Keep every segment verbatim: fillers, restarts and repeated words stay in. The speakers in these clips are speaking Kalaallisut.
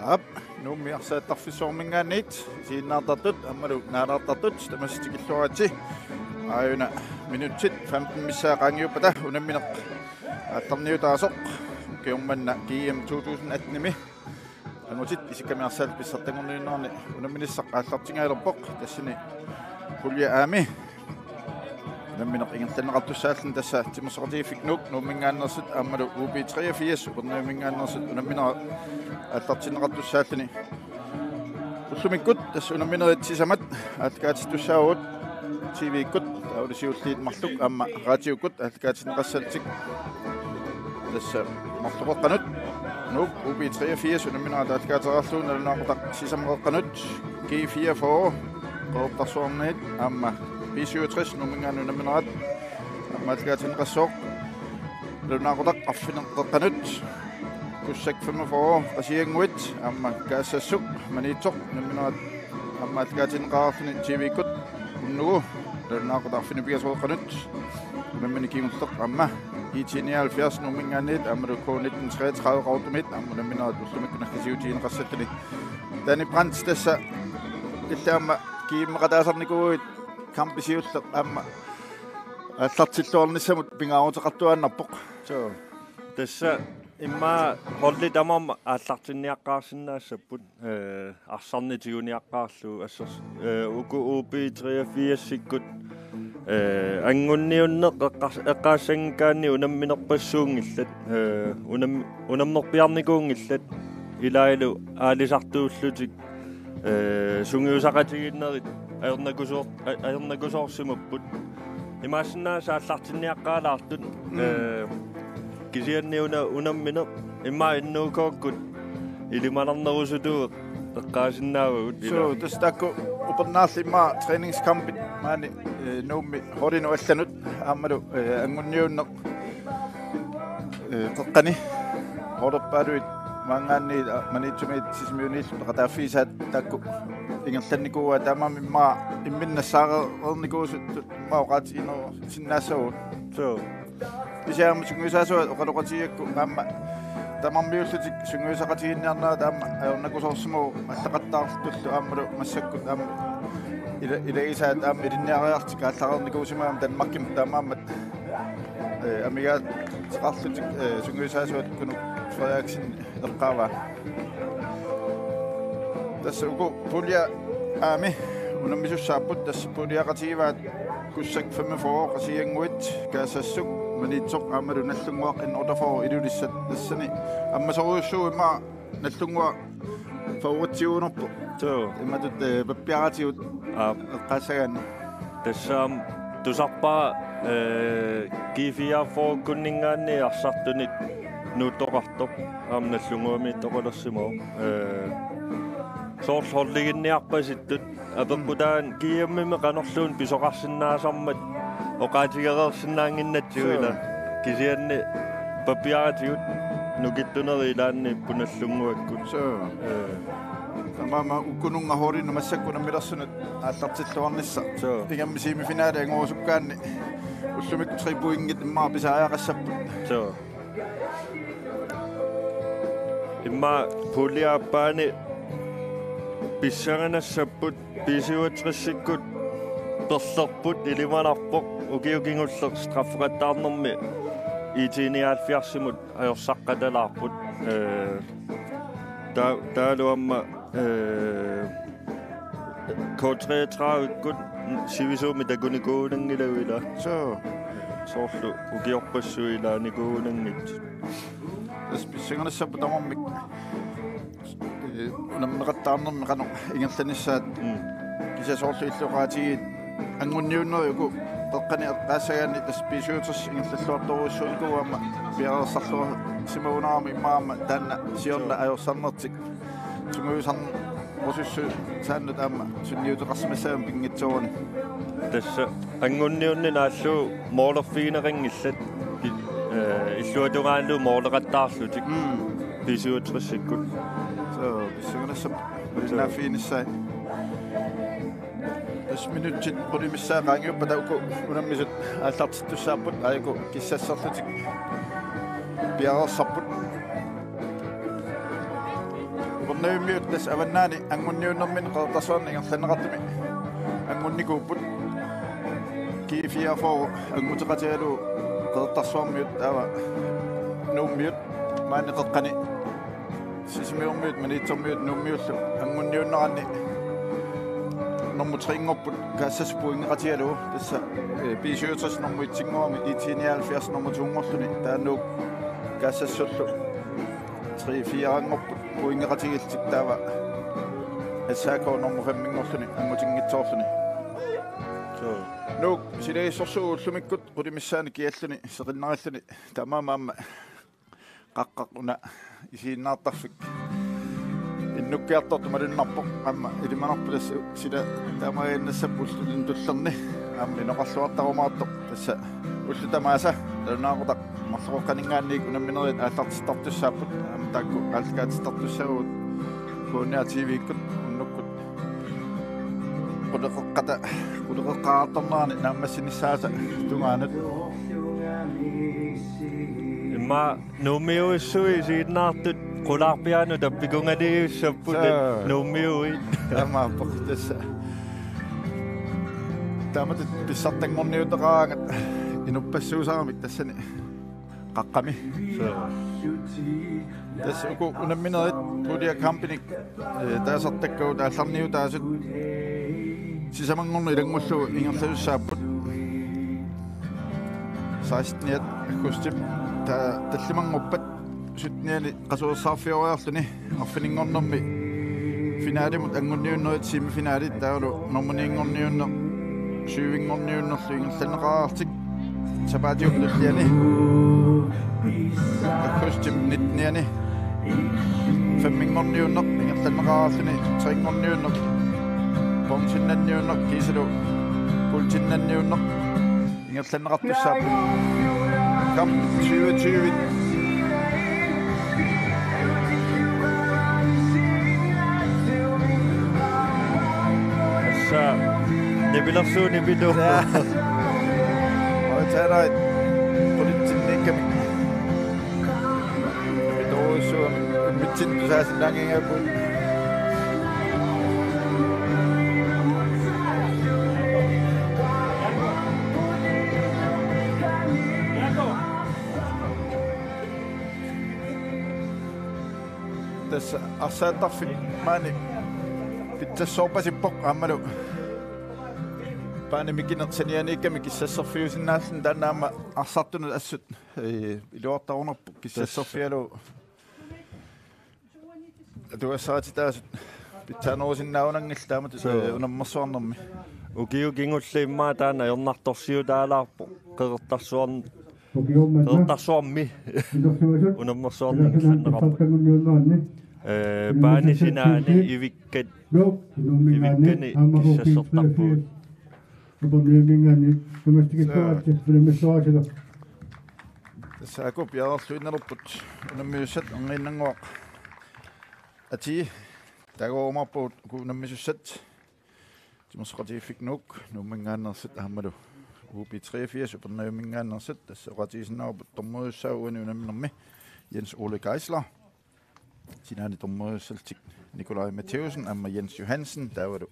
Aap, Nuummi arsaattarfissuarminngaanniit isiginnaartartut aammalu naalaartartut tamassi tikilluaritsi. Aajuna minutsit femten missaat qaangiuppata unammineq aallarniutaasoq ukiormanna G M to tusind atten-imi angutit isikkamik arsaatit pissartanngorniunnerani unamminissaq aallartingaalerpoq, tassani pulje A-mi unammineq ingerlanneqartussaalluni. Tassa timersoqatigiiffik Nuuk Nuumminngaanneersut aammalu U B treogfirs Upernaviuminngaanneersut unamminerat aallartinneqartussaalluni. Ullumikkut tassa unamminerit sisamat aallakaatittussaavugut T V-kkut, taavalu siulliit marluk aamma raatiukkut aallakaatinneqassallutik. Tassa marloqeqqanut Nuuk U B treogfirs unamminerat aallakaatereerlugu, nalunaaqutaq sisamat qeqqanut G fireogfyrre Qeqertarsuarniit aamma B syvogtres Nuumminngaanniit unamminerat aamma aallakaatinneqassooq. Nalunaaqutaq arfineq-qeqqanut Kussak femogfyrre Qasigiannguit aamma Kaassassuk Maniitsoq unamminerat aamma aallakaatinneqareerluni T V-kkut unnugu. Nalunaaqutaq arfineq-pingasoqeqqanut unammineq kingulleq aamma I T nioghalvfjerds Nuumminngaanniit aammalu K nitten treogtredive Qaqortumiit aamma unamminerat ullumikkut naggasiutigineqassalluni. Danny Brandt tassa illit aamma G M-eqataasarnikuuit kampi siulleq aamma aallartilluarnissamut pingaaruteqartuaannarpoq. Suu. Tassa immaqa holdit tamarmik aallartinniaqqaarsinnaassapput. Eh, arsarneq tiguniaqqaarlugu assers-, eh, uku U B treogfirsikkut, eh, angunniunneq eqqars-, eqqaassanngikkaanni unamminerpassuunngillat, eh, unam-, unammerpiarnikuunngillat, ilaallu aalisartuullutik, eh, sungiusaqatigiinnerit ajornakusoor-, a-, ajornakusoorsimapput. Imaassinnaavoq aallartinniaqqaalaartut, mm, eh, kisianni una unammineq immaqa N O K-kkut ilimanarnerusutuuvoq eqqaasinnaavagut. Suu, ilaa, tassa taakku upernaarli immaqa træningskampit maani, eh, Nuummi holdinut allanut aammalu, eh, angunniunneq, eh, qeqqani holderpaaluit maanngaanniit, a, Maniitsumiit Sisimiuniillu peqataaffigisaat taakku ingerlannikuuaat, taamaammat immaqa imminnut nassaareernikuusuttut immaqa oqaatiginerusinnaassavagut. Suu. Kisianni aamma sungiusaasuat oqaloqatigigakku aamma tamarmiullutik sungiusaqatigiinniarnerat aamma ajornakusoorsimavugut, allaqattaartullu aammalu massakkut aamma ila-, ilagisaat aamma ilinniariarlutik aallareernikuusimagamik Danmarkimut, taamaammat, eh, amigaateqarlutik, eh, sungiusaasuat Kunuk Frederiksen eqqaavaa. Tassa uku pulje A-mi unammisussaapput, tassa puljeqatigivaat Kussak femogfyrre Qasigiannguit, Kaassassuk Maniitsoq aammalu Nagdlunguaq N otteogfyrre Ilulissat. Tassani ammasorujussuuvoq immaqa Nagdlunguaq favoritsiunerpoq. Suu. Imatut, eh, pappiaratigut. Aap. Eqqaassagaanni. Tassa aamma tusarpara, eh, G fireogfyrrekkunninngaanniit arsartunik nuuttoqartoq aamma Nagdlunguamiittoqalersimavoq. Eh, soorlu holdiginniarpasittut apeqqutaavoq G M-imi qanorluunniit pisoqarsinnaasarmat oqaatigereersinnaannginnatsigu. Suu. Ilaa, kisianni pappiaratigut nukittunerit ilaanniipput Nagdlunguakkut. Suu. Eh. Taamaammat ukkununnga holdinut massakkut unammilersunut aallartilluarnissaq. Suu. Ingammik semifinale angorusukkaanni ullumikkut tre pointit immaqa pisariaqassapput. Suu. Immaqa pulje aappaani pissanganassapput, B syvogtresikkut perlerput, ilimanarpoq, ukioq kingulleq straffeqattaarnermi I T nioghalvfjerdsimut ajorsaqqatalaarput. Eh, taa-, taavalu aamma, eh, K treogtredivekkut sivisuumik takunikuunanngilagut, ilaa. Suu. Soorlu ukiorpassuit ilaanikuunanngitsut. Tassa pissanganassapput tamarmik, eh, unammeqattaarnermi qanoq ingerlanissaat. Mm. Kisianni soorlu illit oqaatigit angunniunnerit uku qeqqani eqqaassagaanni, tassa B syvogtres ingerlalluartorujussuunikuuvoq aamma piareersarluarsimagunarami immaqa aamma taanna siorna ajorsarnertik sungiusarnerusussusaannut aamma sunniuteqarsimassagamik pinngitsoorani. Tassa angunniunneq naallugu målerfigineqanngillat, eh, illuatungaanut måleqattaarlutik. Mm. B syvogtresikkut. Suu, pissanganassapput. Suu. Malinnaaffiginissaat. Tassa minutsit qulit missaat qaangiuppata uku unammisut aallartittussaapput, aajuku kissasserlutik piareersarput. Supernavimmiut tassa avannaani anngunniunnerminni Qeqertarsuarni ingerlanneqartumi anngunnikuupput. G fireogfyrre annguteqatigalugu Qeqertarsuarmiut taava Nuummiut maani qeqqani Sisimiormiut Maniitsormiut Nuummiullu anngunniunneranni nummer tre-nngorput Kaassassut pointeqatigalugu tassa, eh, B syvogtres nummer et-inngorami I T nioghalvfjerds nummer to-nngorluni taanna Kaassassullu tre-fire-nngorput pointeqatigiillutik taava S A K nummer fem-inngorluni angutinngitsoorluni. Suu. Nuuk silagissorsuuvoq ullumikkut qulit missaanni kialluni seqinnarilluni taamaammat aamma qaqqaq una isiginnaartarfik innukkiartortoq malunnarpoq aamma ilimanarpoq tassa sila taamagiinnassappat ullunik tullerni aamma inoqarluartarumaartoq tassa ullut tamaasa nalunaaqutaq marloqeqqaninngaanniit unamminerit aallartittartussaapput aamma taakku aallakaatittartussaavugut K N R T V-kkut unnukkut quleqeqqata quleqeqqaartornerani naammassinissaasa tungaanut. Immaqa Nuummiuissuit isiginnaartut qulaarpiaanut tappikungaliussapput. Suu. Nuummiui. Taamaappoq tassa. Taamatut pissartanngorniutaqaraangat inuppassuusaramik tassani qaqqami. Suu. Tassa uku unamminerit Puglia Company, eh, taasartakkagut aallarniutaasut sisamanngorneq ilanngullugu ingerlasussaapput. Seksteniat aggustip ta-, tallimanngorpat syttenianni qasuersaarfioriarluni arfininngornermi finalimut anngunniunnerit semifinalit taavalu nummer ni-nngorniunneq syv-nngorniunnerlu ingerlanneqareertik sapaatiup tulliani aggustip nittenianni fem-nngorniunneq ingerlanneqareerluni tre-nngorniunneq bronzennanniunneq kiisalu guldinnanniunneq ingerlanneqartussaapput. Kamp tyve tyve. Tassa nipilersuut nipituupput. Ja. Oi, taanna qulitsinniikkamik. Nipituussuugamik immitsinnut tusaasinnaanngingaapput. Tassa arsaattarfik maani pitsassoorpasippoq aammalu paani mikineq sanianiikkami kissasserfiusinnaalluni taanna aamma arsartunut assut, eh, iluartarunerput kissasserfigalugu. Atugassarititaasut pitsaanerusinnaanngillat taamatut. Suu. Eh, unammersuarnermi. Ukiut kingulliit immaqa taanna ajornartorsiutaalaarpoq Qeqertarsuarn-, Qeqertarsuarmi unammersuarneq ingerlanneqarpoq. Eh, paani sinaani ivikkat, ivikkani kissassertarpugut. Suu. Tassa uku piareerluinnalerput unammiussat Erniinnannguaq atii. Taagoorumaarpagut uku unammisussat. Timersoqatigiiffik Nuuk Nuumminngaanneersut aammalu U B treogfirs Upernavimminngaanneersut tassa oqaatigisinnaavagut dommeriussaavoq uani unamminermi Jens Ole Geisler. Sinaani dommeriussallutik Nikolaj Mathæussen aamma Jens Johansen taavalu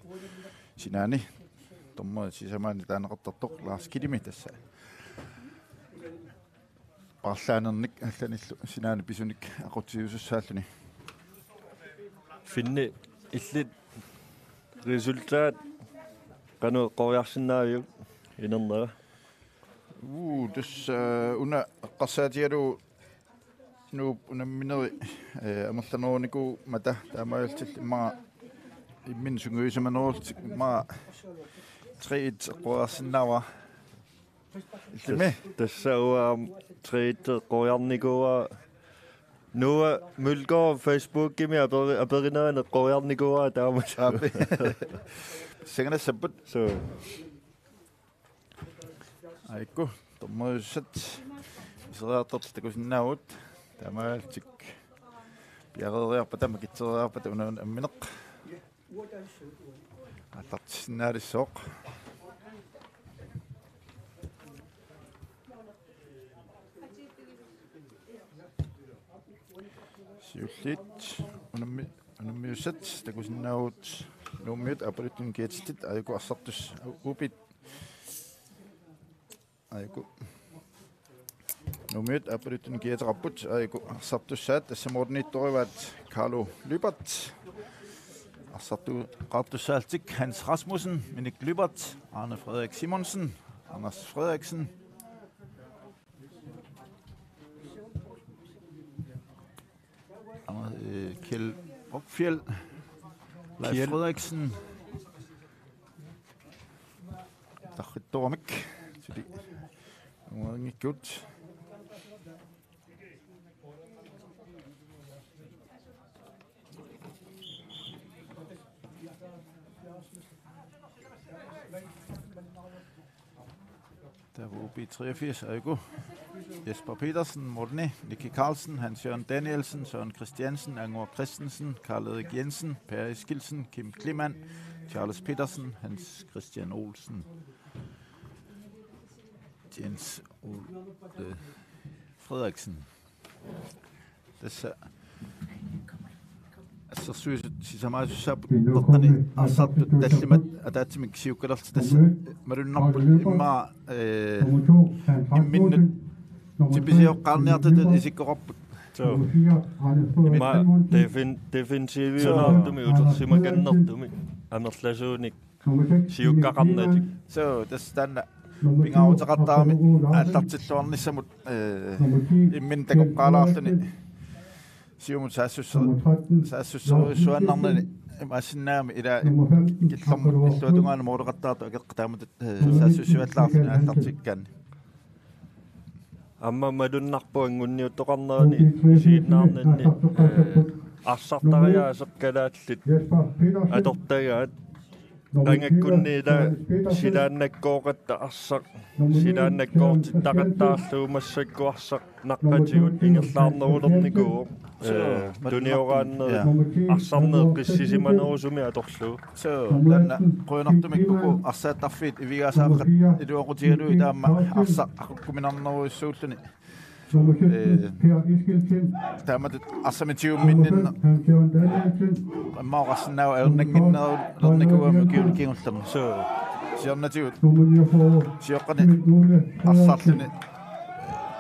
sinaani dommerit sisamaanni taaneqartartoq Lars Kidimi tassa paarlaanernik allanillu sinaani pisunik aqutsisussaallutik. Finni illit resultat qanoq eqqoriarsinnaaviuk inernera? Uu, tassa, eh, una eqqarsaatigalugu Nuup unammineri, eh, amerlanerunikuummata taamaalillutik immaqa imminnut sungiusimanerullutik immaqa tre et eqqoriarsinnaavara. Illimmi? Tas-, tassa uanga tre et eqqoriarnikuuara. Noah Mølgaard Facebookimi aperi-, aperinerani eqqoriarnikuuara taama. Aapi. Sanganassapput. Suu. Aajuku, dommeriussat iseriartortut takusinnaavugut. Taamaalillutik piareeriarpata, makitsereeriarpata una unammineq aallartissinnaalissaaq. Siulliit unammi-, unammiussat takusinnaavugut Nuummiut aappaluttunik kiatillit, aajuku arsartussat, U P-t. Aajuku. Nuummiut aappaluttunik kiateqarput, aajuku arsartussaat, tassa moorniittorivaat Carlo Lyberth. Arsartuuqqaartussaallutik Hans Rasmussen, Minik Lyberth, Arne Frederik Simonsen, Anders Frederiksen. Aamma, øh, Kjeld Brockfjeld, Leif Kjeld. Frederiksen. Tarrittoramik. Suli. Umaringikkut. Der var U B treogfirs, aajuku. Jesper Petersen, Morten, Nicky Carlsen, Hans Jørgen Danielsen, Søren Christiansen, Angor Christensen, Karl Erik Jensen, Per Eskildsen, Kim Kleemann, Charles Petersen, Hans Christian Olsen, Jens Ole Frederiksen. Tassa assersuisut sisamaasussaapput, toqqani arsartut tallimat ataatsimik siukkalerlutik, tassa malunnarput immaqa, øh, imminnut tipisioqqaarniartutut isikkoqarput. Suu. Immaqa defin-, defensiviunertumi utersimakannertumi amerlasuunik siukkaqarnatik. Suu, tassa taanna pingaaruteqartarami aallartilluarnissamut, øh, imminut takoqqaalaarluni. Siumut saassusse-, saassusserujussuaannarnani imaassinnaagami, ila killormut illuatungaanut mooleqattaartoq akeqqat taamatut, øh, saassussivallaarluni aallartikkaanni. Aamma malunnarpoq anguniuttoqarnerani isiginnaarninni, øh, arsartariaaseq kalaallit atortagaat. Angakkunni ila silaannakkooqatta arsaq, silaannakkoortittaqattaarlugu massakkut arsaq naqqatigut ingerlaarnerulernikuuvoq. Suu. Øh, tunioraannerit, ja, arsarneq eqqissisimanerusumik atorlugu. Suu, taanna qujanartumik uku arsaattarfiit ivigaasaaqaat iluaqutigalugit aamma arsaq aqukkuminarnerujussuulluni. Øh, taamatut arsamik tigumminninneq aamma oqarsinnaavoq ajornannginnerulernikuugami ukiuni kingullerni. Suu. Siornatigut sioqqani arsarluni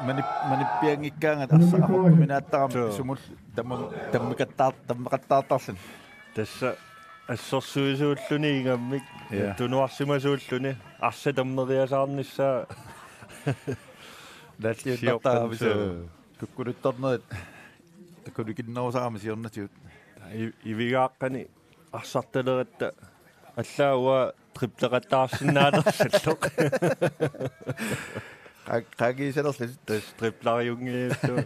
manip-, manippianngikkaangat arsaq aqukkuminaattarami. Suu. Sumullu tamma-, tammakattaar-, tammakattaartarluni. Tassa assersuisuulluni ingammik, ja, tunuarsimasuulluni, arsaq tammeriasaarnissaa. Naalliuttartarami. Sioqqan, suu, suu. Kukkuluttarnerit akulikinnerusarami siornatigut. I-, ivigaaqqani arsartaleratta allaat uanga tripleqattaarsinnaanersallugu. Qa-, qaangiisalerlutit. Tassa tripleriunngillugu.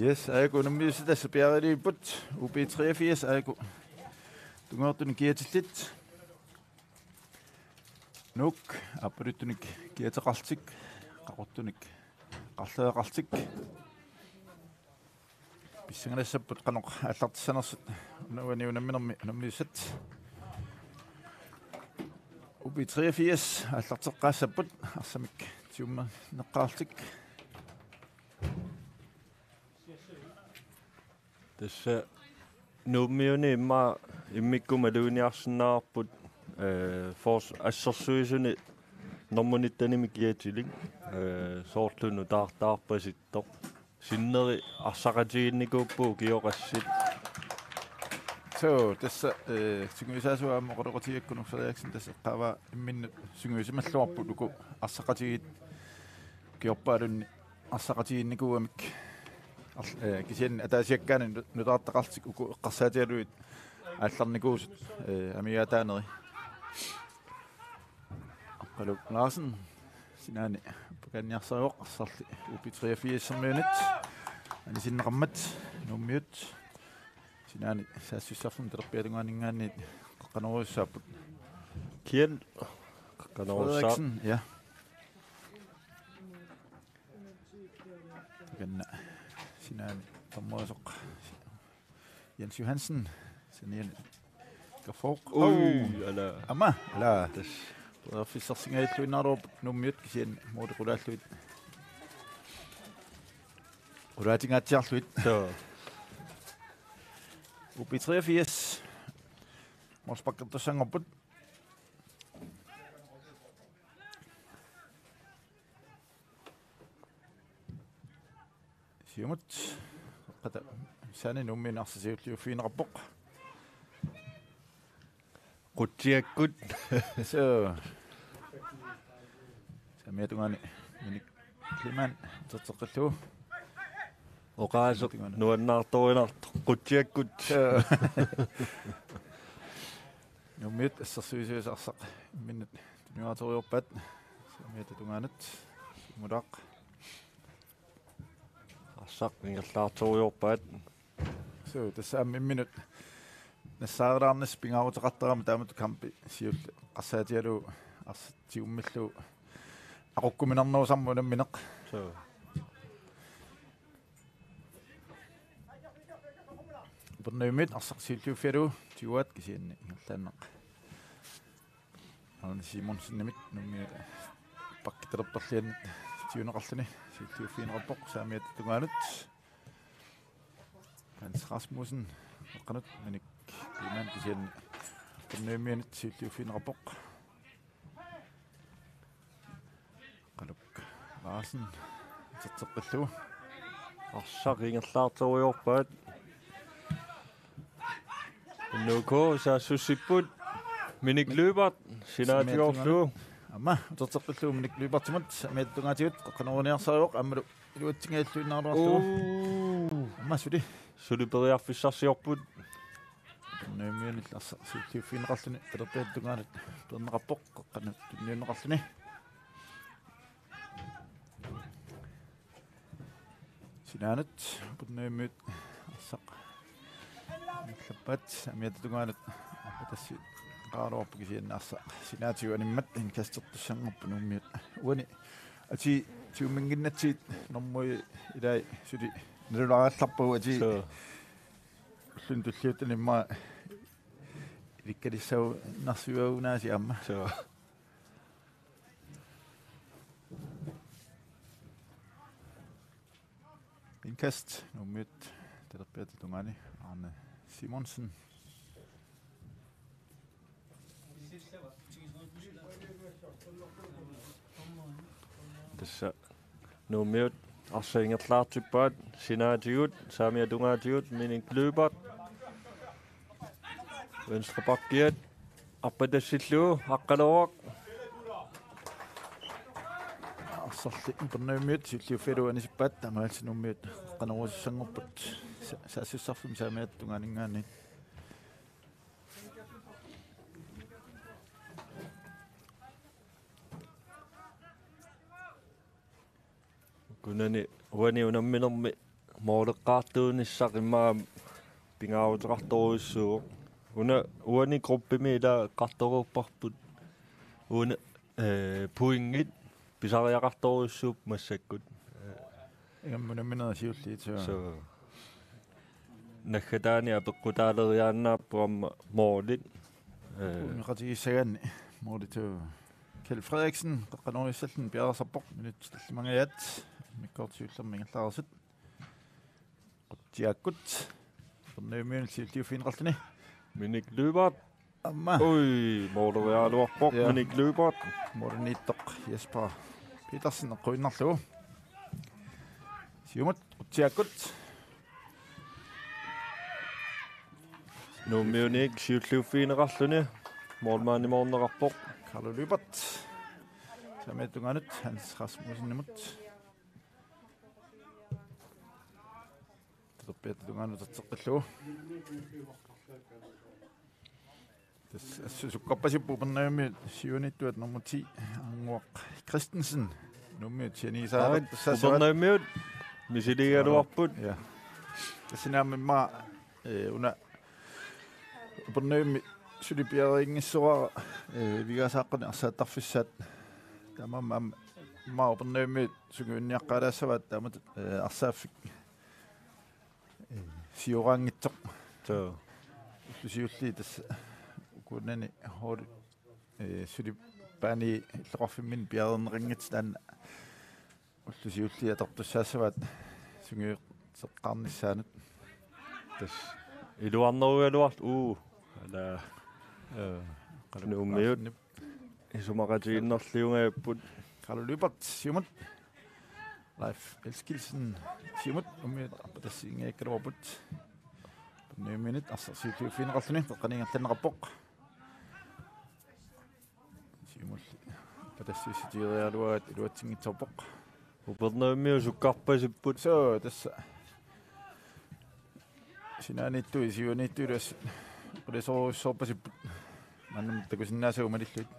Yes, aajuku unammiussat tassa piareerput, U B treogfirs aajuku tungujortunik kiatillit. Nuuk aappaluttunik kiateqarlutik, qaqortunik qarlereqarlutik. Pissanganassapput qanoq aallartissanersut, una-, uani unamminermi unammiussat. U B treogfirs aallarteqqaassapput arsamik tigumminneqqaarlutik. Tassa Nuummiuni immaqa immikkut maluginiarsinnaavarput, øh, fors-, assersuisuni normu nittenimik kiatilik, øh, soorlu nutaartaarpasittoq. Sinneri arsaqatigiinnikuupput ukioqassit. Suu, tassa, øh, sungiusaasua aamma oqaloqatigiigakku Nuuk Frederiksen tassa eqqaavaa imminnut sungiusimalluarput uku arsaqatigiit ukiorpaalunni arsaqatigiinnikuugamik. Arl-, øh, kisianni ataasiakkaanni nu-, nutaartaqarlutik uku eqqarsaatigalugit aallarnikuusut, øh, amigaataaneri. Aqqaluk Larsen sinaani pakkaanniarsarivoq arsarli U B treogfirs-ermiunit anisinneqarmat Nuummiut sinaani saassussarluni talerpiata tungaaninngaanniit qeqqanorujussaapput. Kjeld qeqqanorujussaapput. Frederiksen, ja. Takanna sinaani tammerisoq Jens Johansen, saniani Kafok. Ui, oh, ala. Aamma, ala. Tassa. Periarfissarsingajalluinnaareerput Nuummiut kisianni mooli qulaallugit. Qulaatingaatsiarlugit. Suu. U B treogfirs. Målsparkertussanngorput. Siumut. Qata. Sani Nuummiuni arsaq siulliuffigineqarpoq. Qutsiakkut. So. Saamiata tungaani Minik Kleemann uterteqqillugu. Oqaaseq nuannaartorinartoq qutsiakkut. So. Nuummiut assersuisuisa arsaq imminnut tunioraaterujoorpaat. Saamiata tungaanut. Siumulaaq. Arsaq ingerlaartorujoorpaat. So, tassa aamma imminut nassaarilaarnissaq pingaaruteqartarami taamatut kampi siulleq eqqarsaatigalugu arsaq tigummillugu aqukkuminarnerusarmat unammineq. So. Upernaviumiut arsaq siulliuffigalugu tiguaat kisianni ingerlaannaq Aune Simonsenimit Nuummiut bakkitalerperliannut tiguneqarluni siulliuffigineqarpoq saamiata tungaanut. Hans Rasmussen, qeqqanut Minik Kleemann kisianni Upernaviumiunit siulliuffigineqarpoq. Qaluk Larsen uterteqqillugu. Arsaq ingerlaartorujoorpaat. N U K saassussipput. Minik Lyberth sinaatigoorlugu. Aamma uterteqqillugu Minik Lyberthimut saamiata tungaatigut qeqqanooriniarsarivoq aammalu iluatsinngilluinnaraluarlugu. Uu. Aamma suli. Suli periarfissarsiorput. Nuummiunillu arsaq siulliuffigineqarluni talerpiata tungaanut peerneqarpoq qeqqanut tunniunneqarluni. Sinaanut Upernaviumiut arsaq ingerlappaat saamiata tungaanut arpatassiaqaraluarpoq kisianni arsaq sinaatigut animmat indkastertussanngorput Nuummiut. Uani atii tiguminnginnatsigit normui ilai suli nalulaagallarpagut atii. So. Ulluni tulliuttuni immaqa ilikkalissagunarsiuagunaasiit aamma. So. Indkast Nuummiut talerpiata tungaani Arne Simonsen. Tassa Nuummiut arsaq ingerlaartippaat sinaatigut saamiata tungaatigut Minik Lyberth. Venstrebackiat arpatassillugu Aqqaluaq. Arsarli Upernaviumiut siulliuffigalugu anisippaat taamaalillutik Nuummiut qeqqanoorusussanngorput sa-, saassussarfimmi saamiata tungaaninngaanniit. Ukunani uani unamminermi mooleqqaartuunissaq immaqa pingaaruteqartorujussuuvoq. Una uani gruppimi ila eqqartoreerparput. Una, eh, pointit pisariaqartorujussuupput massakkut. Ingammik unamminerit siulliit, so. So. Naggataani apeqqutaaleriaannaapput aamma moolit. Eh. Pointeqatigissagaanni moolit, so. Kjeld Frederiksen, qeqqanoorissalluni piareersarpoq, minutsit tallimangajaat, immikkoortut siullermik ingerlareersut. Qutsiakkut, Upernaviumiunillu siulliuffigineqarluni. Minik Lyberth. Aamma. Ui, mooleriaraluarpoq, ja. Minik Lyberth. Mooliniittoq Jesper Petersen eqquinnarlugu. Siumut, Qutsiakkut. Nuummiuniit siulliuffigineqarluni. Moolmandimoorneqarpoq. Carlo Lyberth. Saamiata tungaanut Hans Rasmussenimut. Talerpiata tungaanut uterteqqillugu. Tassa assut sukkarpasipput Upernaviumiut siuaniittuat nummer ti, Arnguaq Christensen. Nuummiut sianigisaareerput. Upernaviumiut misiligaluarput. Ja. Tassani aamma immaqa, eh, una Upernaviumiut suli piareerinngissuuara, eh, Vigaasaaqqani arsaattarfissaat. Taamaammat aamma immaqa Upernaviumiut sungiunniaqqaalaassavaat taamatut, eh, arsaaffik, eh, sioraanngitsoq. Suu. Ullut siulliit tassa ukunani holdit, eh, suli baani illoqarfimminni piareerneqanngitsut taanna ullut siulliit atortussaassavaat sungiuteqqaarnissaanut. Tassa Iluarnerugaluartoq uu. Ala. Nuummiut isumaqatigiinnarliungajapput. Kalu Lyberth, siumut. Leif Eskildsen, siumut. Nuummiut arpatassiinngikkaluarput. Nuummiunit arsaq siulliuffigineqarluni, qeqqani ingerlanneqarpoq. Siumulli arpatassiissutigereeraluaraat iluatsinngitsoorpoq. Upernavimmiut sukkarpasipput. Soo, tassa. Sinaaniittut, siuaniittut iluassut. Qulisorujussuarpasipput. Maannamut takusinnaasavut malillugit.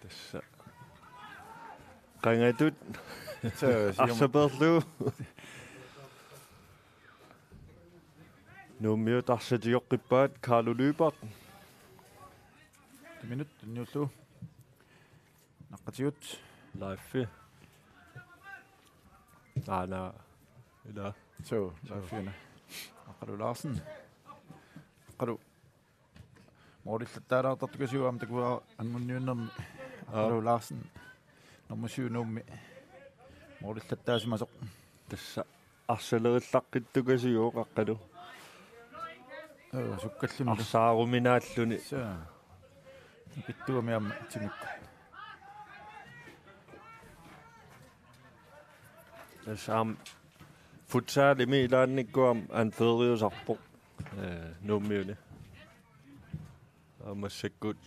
Tassa. Qangatut. Soo, siumut. Arsaperlu. Nuummiut arsaq tigoqqippaat Kalu Lyberth. Minut, tunniullugu. Naqqatigut. Leifi. Aana. Ila. Soo, Leifi una. Aqqalu Larsen. Aqqalu. Moorillattaalaartartukasiuvoq aamma takuara angunniunnermi. Aqqalu Larsen. Nummer syv Nuummi. Moorillattaasimasoq. Tassa arsalerillaqqittukasiuvoq Aqqalu. Joo, sukkalluni. Arsaaruminaalluni. Soo. Nukittuami aamma timikku. Tassa aamma futsalimi ilaannikkut aamma anføreriusarpoq. Eh, Nuummiuni. Aamma massakkut.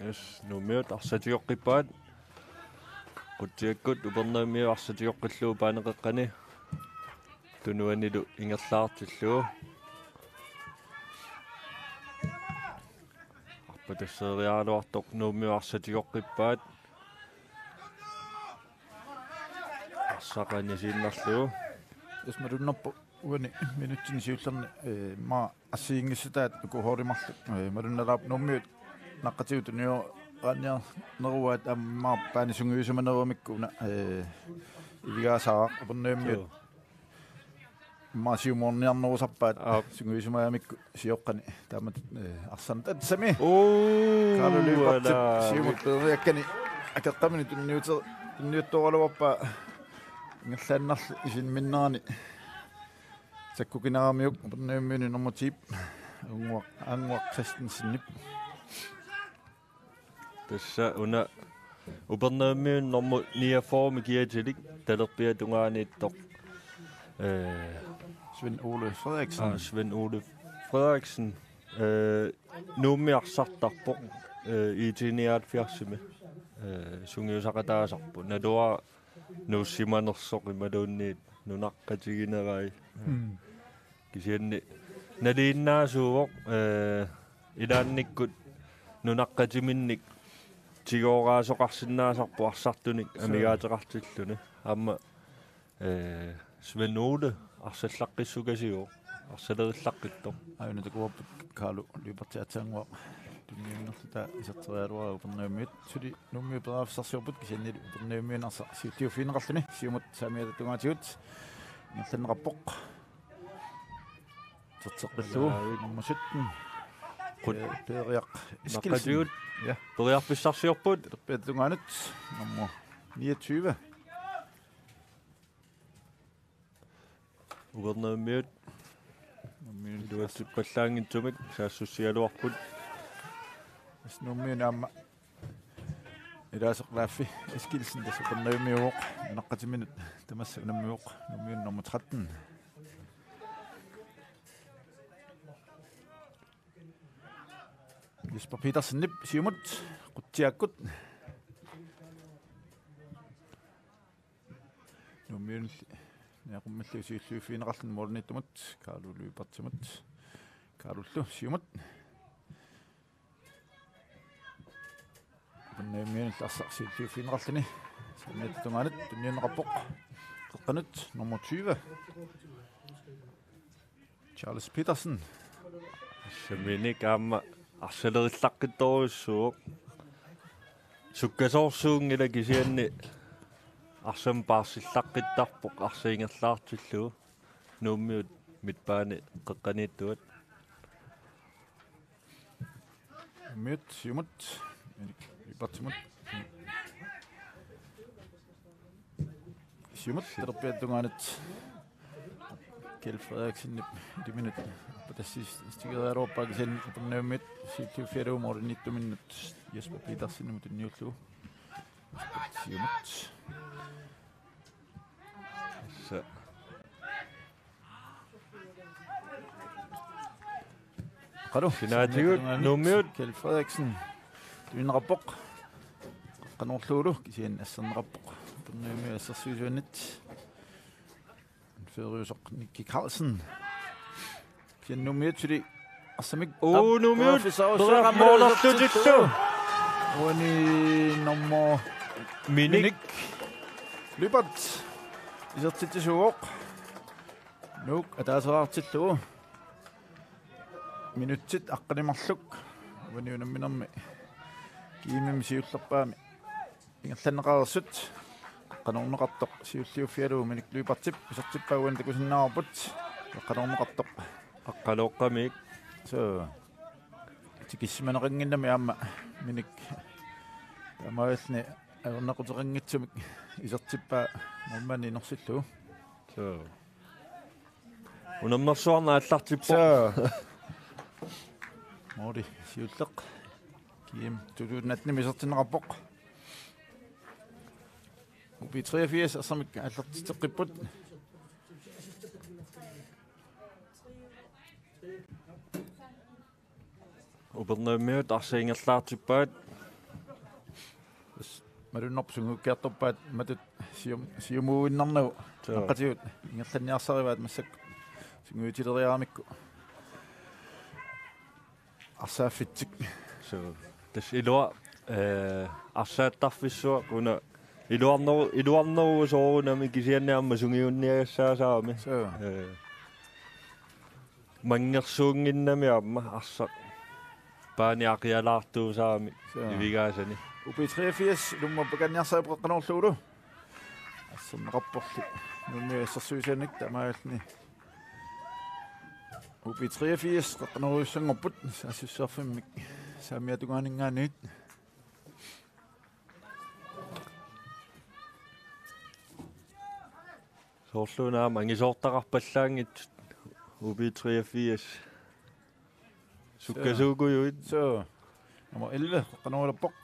Yes, Nuummiut arsaq tigoqqippaat. Qutsiakkut Upernavimmiut arsaq tigoqqillugu baanip qeqqani. Tunuanilu ingerlaartillugu. Arpatasseeriaraluartoq Nuummiut arsaq tigoqqippaat. Arsaq anisiinnarlugu. Tassa malunnarpoq uani minutsini siullerni, eh, immaqa assigiinngissutaat uku holdit marluk, eh, malunnalaarput. Nuummiut naqqatigut tunioraanniarneruaat aamma immaqa baani sungiusimanerugamikku una, eh, Ivigaasaaraq Upernavimmiut. Joo. Immaqa siumoorniarnerusarpaat. Aap. Sungiusimagamikku sioqqani. Taamatut, eh, arsaannik tassami. Uu, Kalu Lyberthip ala, siumut peeriakkani akeqqamini tunniuter-, tunniuttooraluarpaa. Ingerlaannarli isimminnerani sakkukinaramiuk Upernavimmiuni nummer ti. Annguaq, Annguaq Christensenip. Tassa una Upernavimmiun nummer niogfyrre-mi kiatilik talerpiata tungaaniittoq. Eh, Svend Ole Frederiksen. Ah, Svend Ole Frederiksen. Eh, Nuummi arsartarpoq. Eh, I T nioghalvfjerdsimi. Eh, sungiusaqataasarpoq. Naluara nuussimanersoq imaluunniit nunaqqatiginerai. Mm. Kisianni nalinginnaasuuvoq, eh, ilaannikkut nunaqqatiminnik tigooraasoqarsinnaasarpoq arsartunik. Soo. Amigaateqartilluni. Aamma, eh, Svend Ole arsallaqqissukasiuvoq, arsalerillaqqittoq. Aajuna takuarput Kalu Lyberthip aatsaannguaq tunniunnerluta iserteriaraluaraa Upernavimmiut. Suli Nuummiut periarfissarsiorput kisiannili Upernavimmiunit arsaq siulliuffigineqarluni. Siumut saamiata tungaatigut ingerlanneqarpoq. Terteqqillugu. Aa, nummer sytten. Qut-, eh, Peeriaq Eskildsen. Naqqatigut. Ja. Periarfissarsiorput. Talerpiata tungaanut. Nummer niogtyve. Upernavimmiut. Nuummiunit. Iluatsippallaanngitsumik saassussigaluarput. Tassa Nuummiunit aamma ilaasoq Leifi Eskildsen tassa Upernavimmiuuvoq. Nunaqqatiminut tamassa unammivoq. Nuummiunit nummer tretten. Jesper Petersenip siumut Qutsiakkut. Nuummiunilli Niaqummalli siulliuffigineqarluni moorniittumut Kalu Lyberthimut. Kalullu siumut. Upernavimmiunilli arsaq siulliuffigineqarluni. Saamiata tungaanut tunniunneqarpoq. Qeqqanut nummer tyve. Charles Petersen. Saminik aamma arsalerillaqqittorujussuuvoq. Sukkasoorsuunngilaq kisianni arsamik paarsillaqqittarpoq arsaq ingerlaartillugu. Nuummiut midtbane qeqqaniittuat. Miut, siumut. Lyberthimut. Siumut, talerpiata tungaanut. Kjeld Frederiksenip iliminut. Apatassiis-, stikeraluarpaa kisianni Upernavimmiut siulliuffigalugu målimiittuminnut Jesper Petersenimut tunniullugu. Siumut. Sa- Qalu. Sinaatigut, Nuummiut. Kjeld Frederiksen. Tuineqarpoq. Qanorluulu, kisianni asserneqarpoq. Upernavimmiut assersuisuanit. Føriusoq Nicky Carlsen. Kisianni Nuummiut suli arsamik. Uu, Nuummiut. Periarfissarujussuaq. Periarfissarujussuaq. Målerlutillu. Uani nummer Minik. Minik. Lyberth. Isertitsisuuvoq. Nuuk ataaseqartillugu. Minutsit aqqaneq-marluk. Uani unamminermi. Kiimimi siullerpaami. Ingerlanneqareersut. Qanorneqartoq siulliuffigalugu Minik Lyberthip. Isertippaa uani takusinnaavarput. Qanorneqartoq. Aqqalooqqamik. Suu. Tikissimaneqannginnami aamma Minik. Taamaalilluni ajornaquteqanngitsumik isertippaa målmandi inersillugu. Suu. Unammersuarneq aallartippoq. Suu. Måli siulleq. Kiim to tusind atten-imi isertinneqarpoq. U B treogfirs arsamik aallartitseqqipput. Upernavimmiut arsaq ingerlaartippaat. Malunnarpoq sungiukkiartorpaat matut sium-, siumuinnarnagu. Suu. Naqqatigut ingerlanniarsarivaat massakkut sungiutileriaramikku. Arsaaffitik. Suu. Tassa ilua, eh, arsaattarfissuaq una iluarneru-, iluarneruvoq soorunami kisianni aamma sungiunniagassaasarami. Suu. Eh. Manngersuunnginnami aamma arsaq. Paani aqialaartuusaami. Suu. Ivigaasani. U B treogfirs, Nuummi Aqqaluaq Qanorluunniit Qanorluunniit. Asserneqarporli. Nuummi assersuisanik taamaalilluni. U B treogfirs, qanorujussuanngorput, saassussarfimmik. Saamiata tungaaninngaanniit. Soorluuna aamma angisoortaqarpallaanngitsut U B treogfirs. Sukkasuukujuit. Suu. Nummer elleve, qanorujussuaq.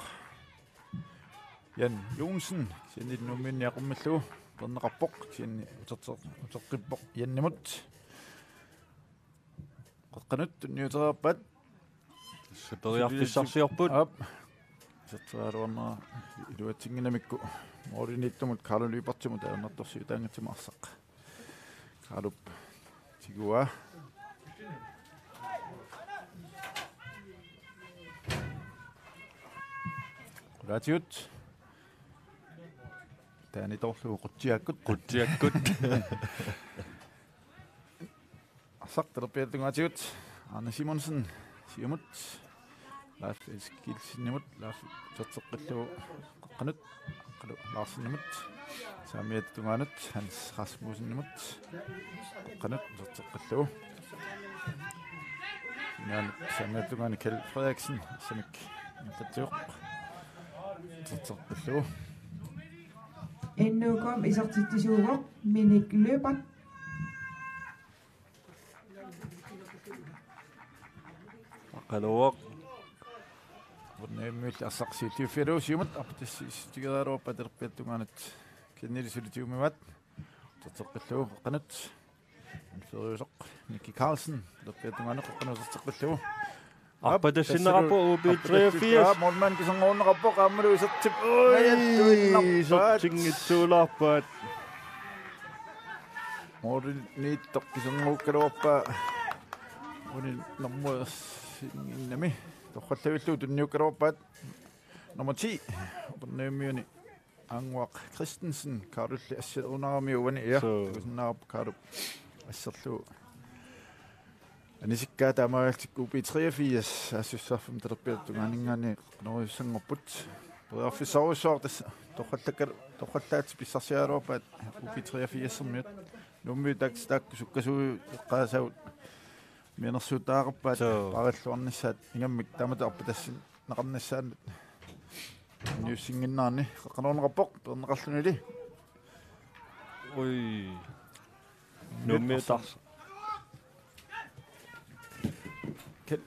Jan Johnsen, kisianni Nuummiunniit aqummillugu, peerneqarpoq, kisianni uterteq-, uteqqippoq Janimut. Qaqqanut tunniutereerpaat. Tassa periarfissarsiorput. Aap. Iserteraluarnera iluatsinngilaq aamma. Målimiittumut Carlo Lyberthimut ajornartorsiutaanngitsumik arsaq. Carlop tiguaa. Qulaatigut. Taanitoorlugu Qutsiakkut. Qutsiakkut. Arsaq talerpiata tungaatigut. Arne Simonsen, siumut. Leif Eskildsenimut, Leif uterteqqillugu qaqqanut, Aqqalu Larsenimut. Saamiata tungaanut, Hans Rasmussenimut. Qaqqanut, uterteqqillugu. Sinaanut saamiata tungaanut Kjeld Frederiksen, arsamik ingerlatsivoq. Uterteqqillugu. N O K-mi isertitsisuuvoq, Minik Lyberth. Aqqaluaq. Upernavimmiut arsaq siulliuffigalugu siumut, aap, tassa isertitseriaraluarpaat talerpiata tungaanut. Kisianni suli tigumivaat. Uterteqqillugu qaqqanut. Føriusoq Nicky Carlsen, talerpiata tungaanut qaqqanut uterteqqillugu. Arpatassinneqarpoq U B treogfirs. Aap, målmand kiserngorunneqarpoq aammalu isertip-. Oj, oj, tuinnarpaat. Isertinngitsuulaarpaat. Målimiittoq kiserngoruukkaluarpaa. Uani normuersinnginnami. Torrallavillugu tunniukkaluarpaat. Nummer ti. Upernavimmiuni Anguaq Christensen, Carlulli asserunarami uani, ja. Suu. Takusinnaavarput Carlup asserlugu. Anisikkaa taamaalillutik U B treogfirs, saassussarfimmi talerpiata tungaaninngaanniit qanorujussuanngorput. Periarfissarujussuaq tassa torrallakka-, torrallaatit pissarsiaraluarpaat U B treogfirs-ermiut. Nuummiut taakku, taakku sukkasuujuit eqqaasagut. mianersuutaaqarpaat. Suu. Paarilluarnissaat ingammik taamatut arpatassinneqarnissaannut. Niussinnginnaanni qaqqanuunneqarpoq, peerneqarlunili. Ui. Nuummiut tars-. Kjeld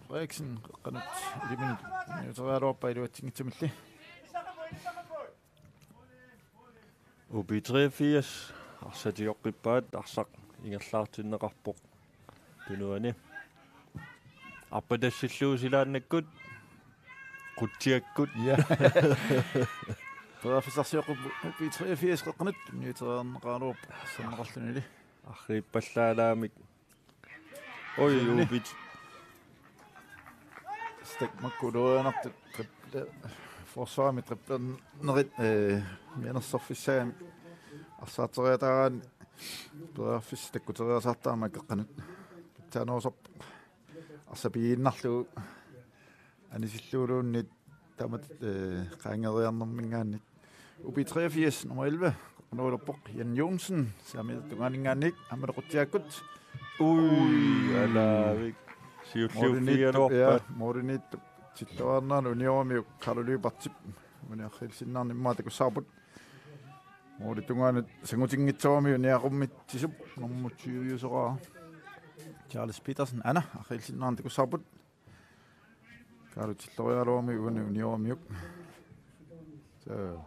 Frederiksen, qaqqanut iliminut niuteriaraluarpaa iluatsinngitsamilli. U B treogfirs, arsaq tigooqqippaat, arsaq ingerlaartinneqarpoq tunuani. Arpatassillugu silaannakkut, qutsiakkut. Ja. Periarfissarsioqqupput U B treogfirs qaqqanut, niuteriarneqaraluarpoq, sanneqarlunili. Arriippallaalaamik. Oj, siunni. Ubit. Stak makku ulorianartut triple, forsvarimi triplernerit, eh, mianersorfissagamik. Arsaarteriataaraanni periarfissaq takkuteriasaartarami akeqqanut. Pitsaanerusarpoq. Arsaq pigiinnarlugu. Anisilluuluunniit taamatut, eh, qaangeeriarnerminngaanniit. U B treogfirs, nummer elleve, qaqqanut olerpoq Jan Johnsen, saamiata tungaaninngaanniit, aammalu qutsiakkut. Ui, alaavik. Siulliuffigigaluarpat. Målimiittup, ja, målimiittup tilluarnaan uniorumiuk Kalu Lybertip. Uani Arriilsinnaarni immaqa takussavarput. Målip tungaanut sangutinngitsooramiuk niaqummitsisoq, nummer tyve-usoraa. Charles Petersen, aana, Arriilsinnaarni takussavarput. Kalu tilloriaraluaramiuk uani uniorumiuk. Suu.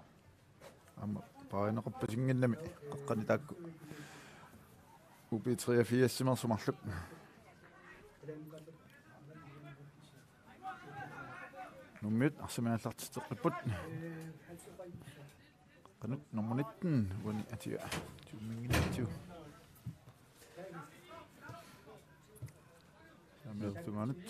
Aamma paarineqarpasinngimmat qaqqani taakku. U B treogfirs-imeersut marluk. Nuummiut arsamik aallartitseqqipput. Qanoq nummer nitten, uani atia. Tumminginnatsigu. Saamiata tungaanut.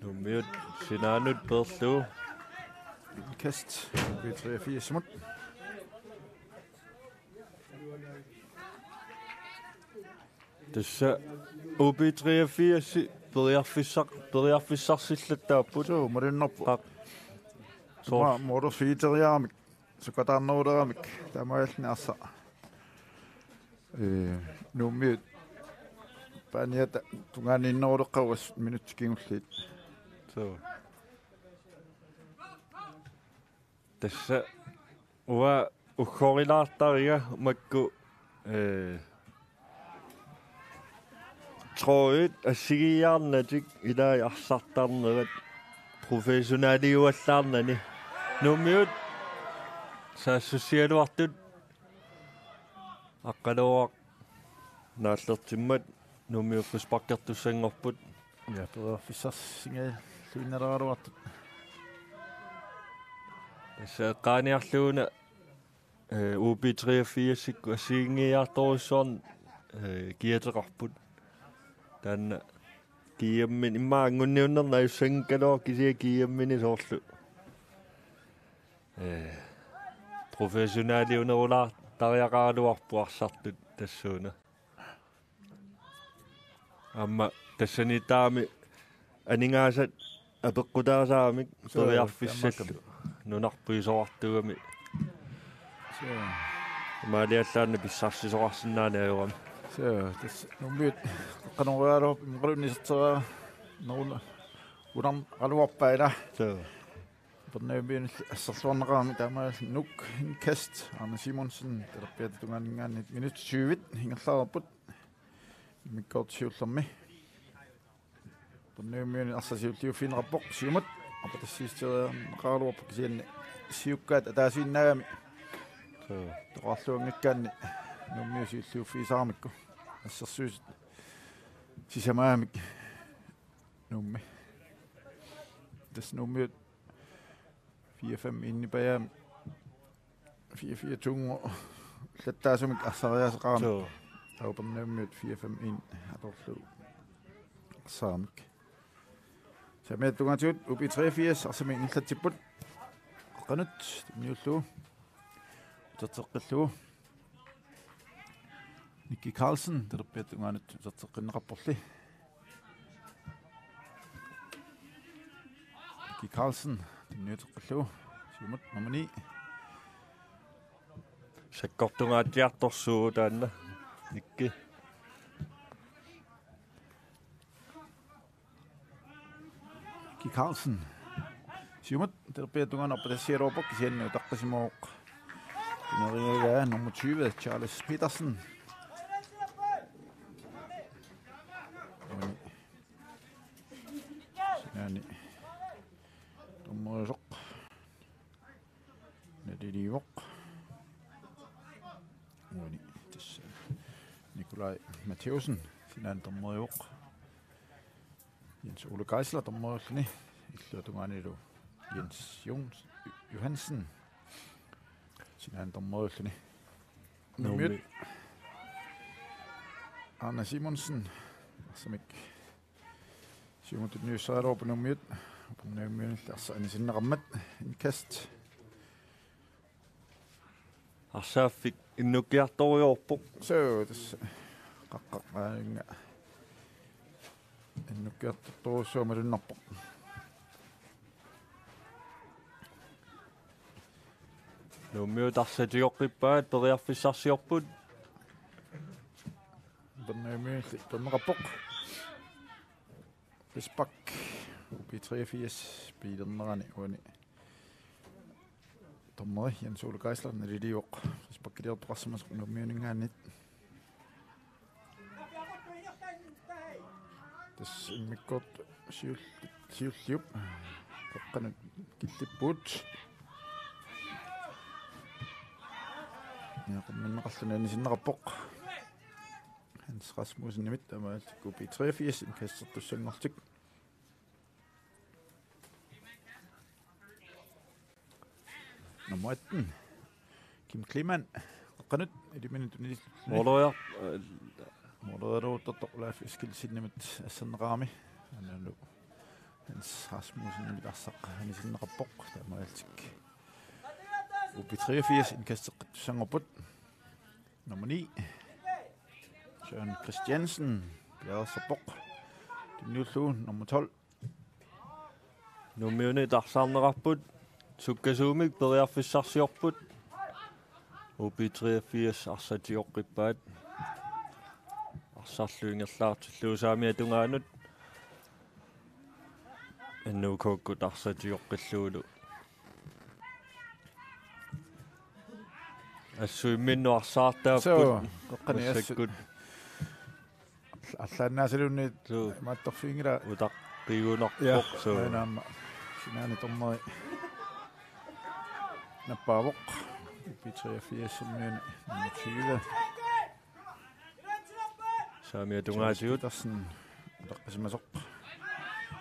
Nuummiut sinaanut peerlugu. Kast, U B treogfirs-imut. Tassa U B treogfirs periarfissaq-, periarfissarsillattaapput. Suu, malunnarpoq. Aq. Soor-. Immaqa målerfigiteriaramik. Sukataarneruleramik. Taamaalilluni arsaq. Eh, Nuummiut. Paaniata tungaaniinneruleqqavugut minutsit kingulliit. Suu. Tassa uanga uggorilaartariga makku, eh, trådit assigiiaarnatik ilai arsartarnerat professionaliuallaarnani. Nuummiut saassussigaluartut Aqqaluaq naallertimmat Nuummiut frisparkertussanngorput. Ja, periarfissarsingajalluinnaraluartut. Tassa eqqaaniarlugu una, eh, U B treogfirsikkut assigiinngiiaartorujussuarnik, eh, kiateqarput. Taanna G M-imi immaqa anngunniunnernik ajussanngikkaluarpoq kisianni G M-ini soorlu. Eh, professionaliunerulaartariaqaraluarput arsartut tassuuna. Aamma tassaniittaarami aningaasat apeqqutaasaaramik. Suu, periarfissallu tamakku. Nunarput isorartuugami. Suu. Imaaliallaannaq pissarsisoqarsinnaaneq ajorami. Suu, tassa Nuummiut qaqqanoriaraluarput imaluunniit iserteriaraluarput. Nuna-, unarneqaraluarpaa ilaa. Suu. Upernavimmiunilli asserluarneqarami taamaalilluni Nuuk indkast, Arne Simonsen, talerpiata tungaaninngaanniit minutsit tyve ingerlareerput. Immikkoortoq siullermi. Upernavimmiunit arsaq siulliuffigineqarpoq, siumut arpatassiissutigereerneqaraluarpoq kisianni siukkaat ataasiinnaagami. Suu. Toqarluanngikkaanni Nuummiut siulliuffigisaaramikku. Assersuisut sisamaagamik. Nuummi. Tassa Nuummiut fire fem-iinnipajaami. Fire fire to-nngorlugu arsariaaseqarami. Suu. Taava Upernavimmiut fire fem-en atorlugu arsaaramik. Saamiata tungaatigut U B treogfirs arsamik ingerlatsipput. Qaqqanut tunniullugu. Uterteqqillugu. Nicky Carlsen, talerpiata tungaanut uterteqqinneqarporli. Nicky Carlsen, tunniuteqqillugu. Siumut nummer ni. Sakkortungaatsiartorsuuvoq taanna. Nikki. Ki Carlsen. Siumut, talerpiata tungaanut arpatassigaluarpoq kisianni utaqqisimavoq. Pineriagaa nummer tyve, Charles Petersen. Uani. Sinaani. Tummerisoq. Naliliivoq. Uani tassa Nikolaj Mathæussen, sinaani tummerivoq. Jens Ole Geisler tummeriulluni, illuata tungaanilu Jens Jons-, Johansen, sinaani tummeriulluni. Nuummi. Nuummiut. Arne Simonsen, arsamik. Siumut tunniussagaluarput Nuummiut. Nuummiunillu arsaq anisinneqarmat. Indkast. Arsaaffik innukkiartorujoorpoq. Suu, tassa. Qaqqaq maaninnga. Innukkiartortorujussuaq malunnarpoq. Nuummiut arsaq tigooqqippaat, periarfissarsiorput. Upernaviuminilli uperneqarpoq. Frispark. U B treogfirs piilernerani uani. Dommeri Jens Ole Geisler naliliivoq. Frisparkiliortoqarsimasoq Nuummiuninngaanniit. Tassa immikkoortoq siul-, siulliup. Qeqqanut killippugut. Niaqimminneqarluni anisinneqarpoq. Hans Rasmussenimit taamaalillutik U B treogfirs indkastertussanngorlutik. Nummer atten. Kim Kleemann. Qeqqanut, elleve minut unili-. Måleriar-, øh, Målerialuuttortoq Leif Eskildsenimit asserneqarami. Analu Hans Rasmussenimit arsaq anisinneqarpoq. Taamaalillutik U B treogfirs indkasteqqittussanngorput. Nummer ni. Søren Christiansen. Piareersarpoq. Tunniullugu nummer tolv. Nuummiunit arsaarneqarput. Sukkasuumik periarfissarsiorput. U B treogfirs arsaq tigooqqippaat. Arsarlu ingerlaartillugu saamiata tungaanut. N O K-kkut arsaq tigooqqillugulu. Assut imminnut arsaartaapput. Suu, qeqqani assut. Massakkut. Allaannaasaluunniit. Suu. Imaattorfiginngilaa. Utaqqigunarpoq. Ja, suu. Aana aamma. Sinaani dommeri nappaavoq. U B treogfirs-imiuni nummer tyve. Saamiata tungaatigut. Petersen utaqqisimasoq.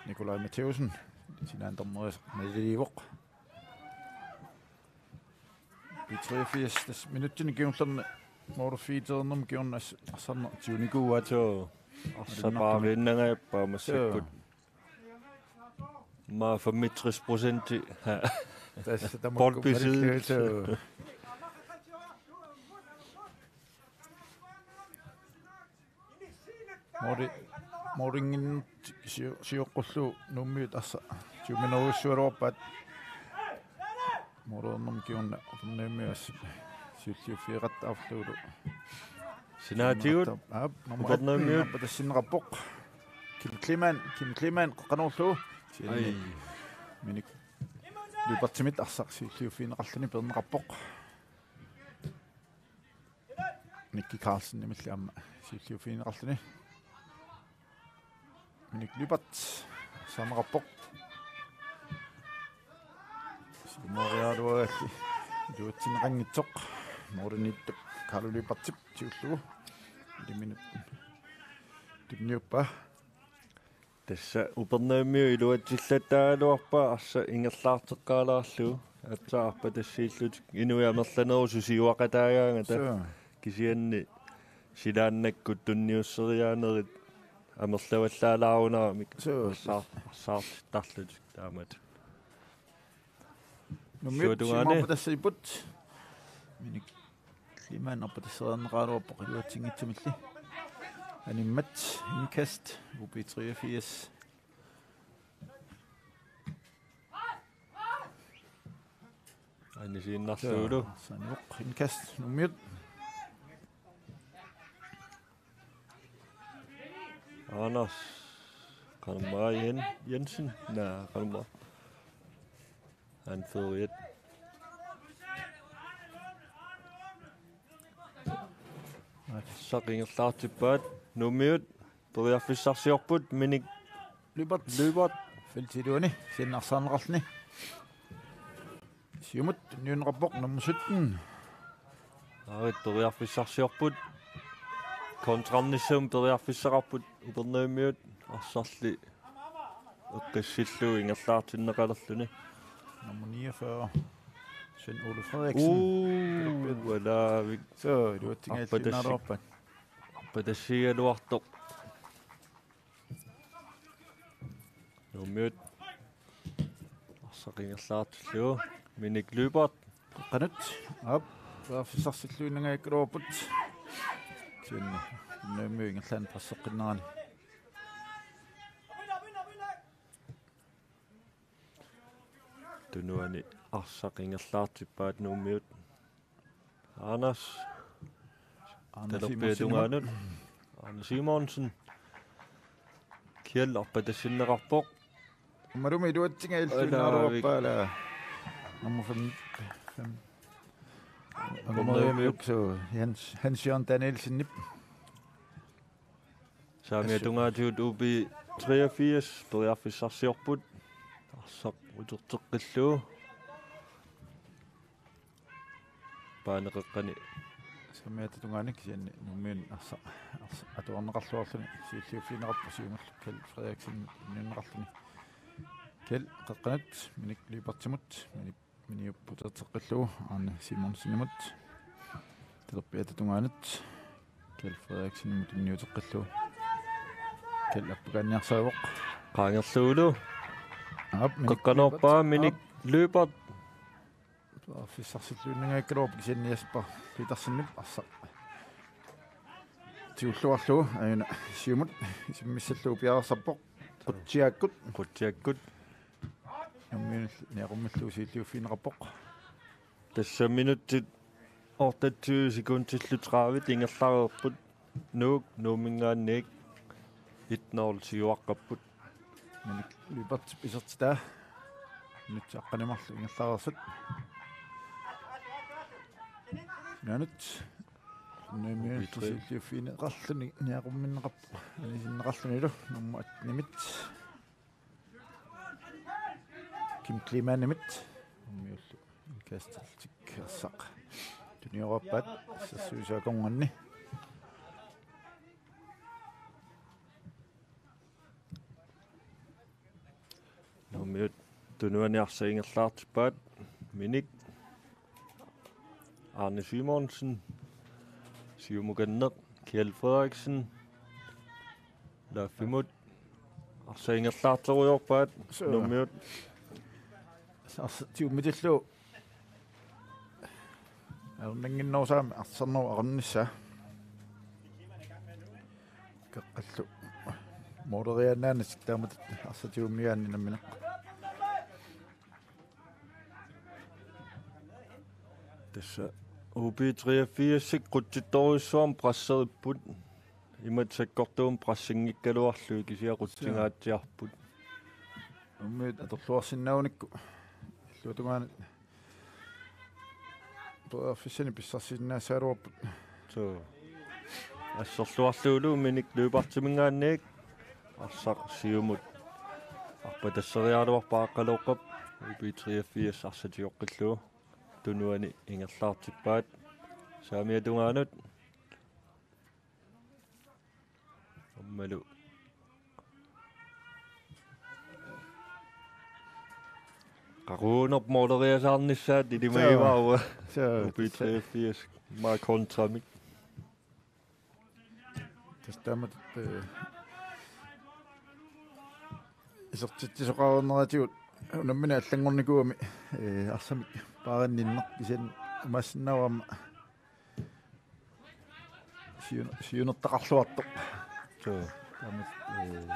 Nikolaj Mathæussen. Sinaani dommeri naliliivoq. B treogfirs, tassa minutsini kingullerni målfiiteernermi kingorna as-, arsarneq tiguniarlugu. Suu. Arsaq paariinnangajappoq massakkut. Suu. Aamma femogtres procent. Tassa tamakku. Boldbesiddelse. Suu. Måli-, målinnginnertik sio-, sioqqullugu Nuummiut arsaq tigumminerujussuugaluarpaat. Målerinermi kingorna Upernavimmiut assut siulliuffeqattaarlugulu. Sinaatigut. Aap, nummer atten Upernavimmiut. Nappatassinneqarpoq. Kim Kleemann, Kim Kleemann, qeqqanoorlugu. Ai. Minik Lyberthimit arsaq siulliuffigineqarluni peerneqarpoq. Nikki Carlsenimilli aamma siulliuffigineqarluni. Minik Lyberth saamaqarpoq. Siumoriaraluaralli iluatsinneqanngitsoq. Målimiittup Carlo Lyberthip siulliup. Elleve minut tunniuppaa. Tassa Upernavimmiut iluatsillattaagaluarpaat arsaq ingerlaarteqqaalaarlugu. Aatsaat arpatassiillutik inuit amerlanerusut siuaqataagaangata. Suu. Kisianni silaannakkut tunniusseriaanerit amerlavallaalaarunaramik. Suu. Arsaar-, arsaartittarlutik taamatut. Nuummiut siuatungaani. Siumut arpatassiipput. Minik Kleemann arpatasseriarneqaraluarpoq iluatsinngitsumilli. Animmat indkast U B treogfirs. Anisiinnarlugu. Saniuq indkast Nuummiut. Anders. Kalmar Jen-, Jensen. Naa, Kalmar. Anføreriat. Arsaq ingerlaartippaat Nuummiut. Periarfissarsiorput Minik Lyberth. Lyberth. Feltip iluani, kisianni arsaarneqarluni. Siumut tunniunneqarpoq nummer sytten. Aarit periarfissarsiorput. Kontrarnissamut periarfissaqarput Upernavimmiut, arsarli eqqissillugu ingerlaartinneqalerluni. Nummer niogfyrre, Svend Ole Frederiksen. Uu, alaavik. Så, du har tænkt, at Arpatassiik. Arpatassiigaluartoq. Nuummiut. Arsaq ingerlaartillugu. Minik Lyberth. Qanut. Aap. Periarfissarsilluinnangajakkaluarput. Kisianni Nuummiut ingerlaannaq passeqqinnerani. Tunuani arsaq ingerlaartippaat Nuummiut. Anders. Anders Talerpiata Simonsen. Tungaanut. Anders Simonsen. Kjeld arpatassinneqarpoq. Aammalumi iluatsinga illuinnaaruarpaa, ala. Nummer fem, fem. Nummer fem, så Hans, Hans Jørgen Danielsenip. Saamiata tungaatigut U B treogfirs periarfissarsiorput. Arsaq uterteqqillugu. Paani qeqqani. Saamiata tungaani kisianni Nuummiut arsaq, arsaq atuarneqarluarluni siulliuffigineqarpoq, siumullu Kjeld Frederiksen tunniunneqarluni. Kjeld qeqqanut Minik Lyberthimut, Minik, Miniup uterteqqillugu Arne Simonsenimut. Talerpiata tungaanut Kjeld Frederiksenimut tunniuteqqillugu. Kjeld appakaanniarsarivoq. Qaangerlugulu. Aap, Minik qeqqanoorpaa Lyberth. Minik Lyberth. Periarfissarsilluinnangajakkaluarpoq, kisianni Jesper Petersenip arsaq tigulluarlugu, aajuna siumut isimmissallugu piareersarpoq. Qutsiakkut. Qutsiakkut. Nuummiunillu niaqummillugu siulliuffigineqarpoq. Tassa minutsit otteogtyve sekundillu tredive ingerlareerput. Nuuk Nuumminngaanniit et nul siuaqqapput. Minik Lyberthip isertitaa. Minutsit aqqaneq-marluk ingerlareersut. Naanut. Nuummiunillu siulliuffigineqarluni niaqumminneqarpoq. Anisinneqarlunilu nummer attenimit. Kim Kleemanimit. Nuummiullu indkastillutik arsaq tuniorpaat assersuisut akornanni. Nuummiut tunuani arsaq ingerlaartippaat. Minik. Arne Simonsen. Siumukanneq. Kjeld Frederiksen. Lafimut. Arsaq ingerlaartorujoorpaat. Suu. Nuummiut. Arsaq tigummitillugu ajornannginnerusarami arsarnerup aqqunissaa. Qeqqallu mooleriaannaannatik taamatut arsaq tigummigaanni nammineq. Tassa U B treogfirsip qutsittorujussuarmik presseripput. Imatut sakkortuumik pressinngikkaluarlugit, kisianni qutsingaatsiarput. Nuummiut atorluarsinnaagunikku illuatungaanut periarfissanik pissarsisinnaagaluarput. Suu. Asserluarlugulu Minik Lyberthiminngaanniit arsaq siumut arpatasseriaraluarpaa Aaqqalooqqap. U B treogfirs arsaq tigoqqillugu tunuani ingerlaartippaat. Saamiata tungaanut. Aammalu. Qaquguunerput mooleriasaarnissaat ilimagivaat. Suu. Suu. U B treogfirs. Maa kontramik. Tassa taamatut, eh, isertitsisoqarneratigut unammineq allanngornikuugami, eh, arsamik paarinninneq, kisianni imaassinnaavoq aamma siun-, siunertaqarluartoq. Suu. Taamatut, eh,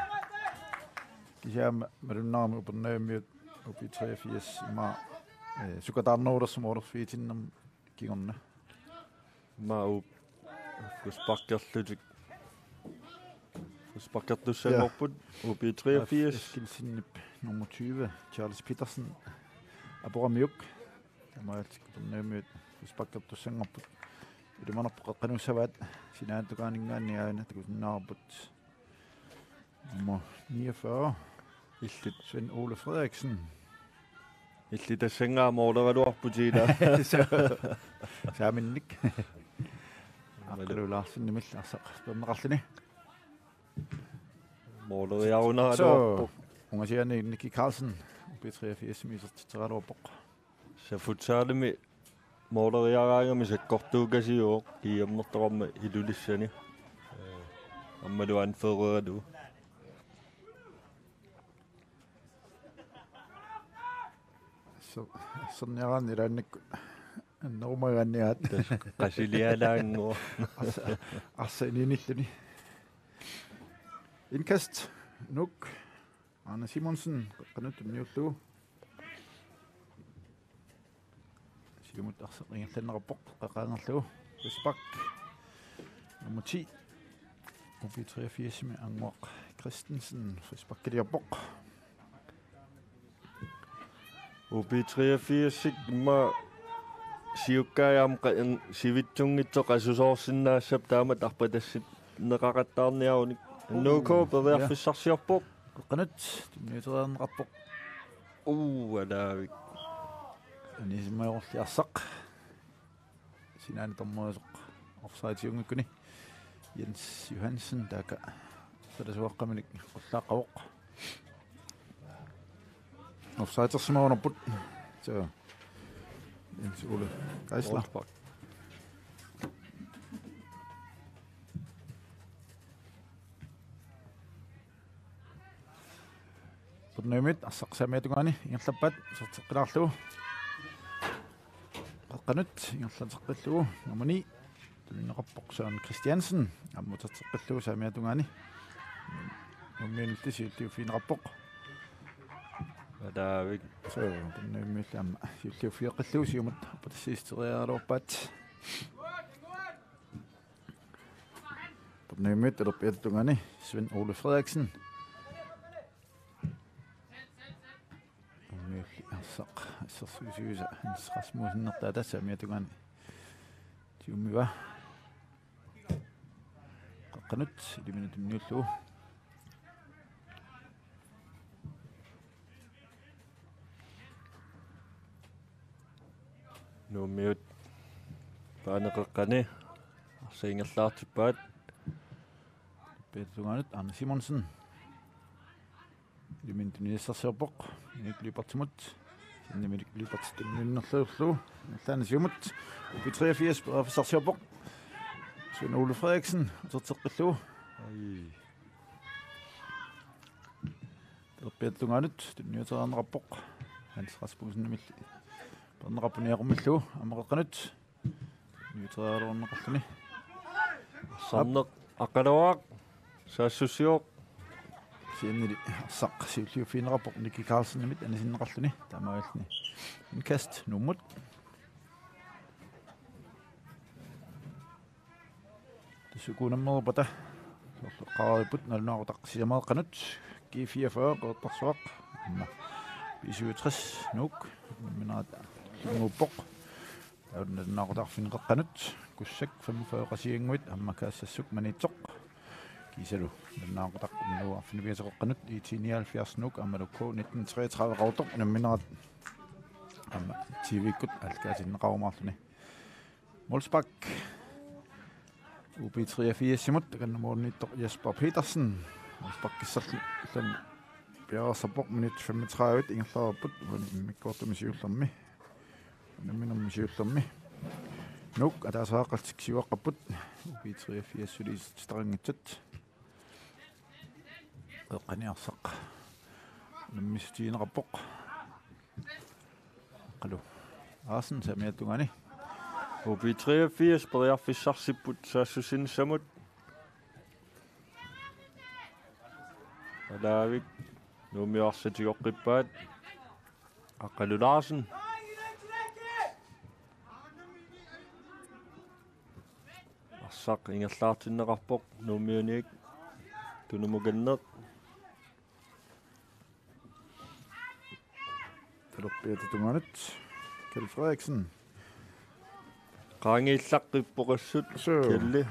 kisianni aamma malunnarami Upernavimmiut U B treogfirs ima Eh, sukataarnerulersoq målerfigitinnermi kingorna. Maa u-, frisparkerlutik. Frisparkertussanngorput, U B treogfirs. Eskilsenip nummer tyve, Charles Petersen. Aporamiuk. Taamaalillutik Upernaviumiut frisparkertussanngorput. Ilimanarpoq qeqqanut ussavaat, sinaata tungaaninngaanniit aana takusinnaavarput. Nummer niogfyrre. Illit. Svend Ole Frederiksen. Illit tassanngaa måleraluarputit ilaa. Sa-, saaminnik. Aqqalu Larsenimilli arsaq peerneqarluni. Måleriarunaraluarpoq. Så, ungasiani Nicky Carlsen, U B treogfirsimi isertitseraluarpoq. Sa futsalimi måleriaraangami sakkortuukasiuvoq, GM-ertoqarmat Ilulissani. Aammalu anføreralugu. Så-, serniaraanni ilaannikkut annerumagaanniaat. Tassa qasilialaannguaq. Arsa-, arsaq inuunilluni. Indkast, Nuuk. Arne Simonsen, qeqqanut tunniullugu. Siumut arsaq ingerlanneqarpoq, qeqqaangerlugu. Frispark. Nummer ti. U B treogfirsimi Annguaq Christensen, frisparkiliorpoq. U B treogfirsik immaqa siukkaajam qa-, en-, sivitsunngitsoq qasusoorsinnaassap taamatut arpatassinneqaqattaarniarunik. N K periarfissarsiorpoq. Qeqqanut, tunniuteriarneqarpoq. Uu, alaavik. Anisimajorli arsaq. Sinaani dommeriusoq offside-iunngikkuni. Jens Johansen taakku salasuaqqaminik qullaaqqavoq. Offside-ersimagunarput. Så. Jens Ole Geisler. Olsbak. Upernaviumiut arsaq saamiata tungaani ingerlappaat, iserteqqilaarlugu. Qeqqanut ingerlateqqillugu nummer ni. Tunineqarpoq Søren Christiansen. Aamma uterteqqillugu saamiata tungaani. Nuummiunilli siulliuffigineqarpoq. Alaavik. Så, Upernaviumiulli aamma siulliuffigeqqillugu siumut arpatassiissutigiaraluarpaat. Upernaviumiut talerpiata tungaani Svend Ole Frederiksen. Nuummiulli arsaq assersuisuisa Hans Rasmussenertaata saamiata tungaani siumivaa. Qeqqanut iliminut tunniullugu. Nuummiut baanip qeqqani arsaq ingerlaartippaat. Talerpiata tungaanut Arne Simonsen. Iliminut tunniussarsiorpoq. Minik Lyberthimut. Sinni Minik Lyberth tunniunnerlugu. Ingerlaannaq siumut. U B treogfirs periarfissarsiorpoq. Svend Ole Frederiksen uterteqqillugu. Ai. Talerpiata tungaanut tunniuteriarneqarpoq. Hans Rasmussenimilli peerneqarpoq niaqqummillugu, aamma qeqqanut tunniuteriaraluarneqarluni. Arsarneq Aqqaluaq saassussivoq. Kisiannili arsaq siulliuffigineqarpoq Nicky Carlsenimit anisinneqarluni, taamaalilluni. Indkast Nuummut. Tassa uku unammereerpata soorlu eqqaaripput nalunaaqutaq sisamat qeqqanut, G fireogfyrre Qeqertarsuaq, aamma B syvogtres Nuuk, unamminerat Lynguppoq. Taava nalunaaqutaq arfineq-qeqqanut, Kussak femogfyrre Qasigiannguit aamma Kaassassuk Maniitsoq. Kiisalu nalunaaqutaq unnugu arfineq-pingasut qeqqanut, I T nioghalvfjerds Nuuk aammalu K nitten treogtredive Qaqortoq unamminerat aamma T V-kkut aallakaatinneqarumaarluni. Målspark. U B treogfirsimut takanna målimiittoq Jesper Petersen. Målsparkissarlu piareersarpoq, minut femogtredive ingerlareerput, uani immikkoortumi siullermi. Unamminermi siullermi. Nuuk ataaseqaqaltik siuaqqapput. U B treogfirs suli isertitaqanngitsut. Qeqqani arsaq unammissutigineqarpoq. Aqqalu Larsen saamiata tungaani. U B treogfirs periarfissarsipput saassussinissamut. Alaavik Nuummiut arsaq tigoqqippaat. Aqqalu Larsen. Arsaq ingerlaartinneqarpoq Nuummiuniit. Tunumukanneq. Talerpiata tungaanut. Kjeld Frederiksen. Qaangiillaqqippoq assut. Suu. Kjeldi.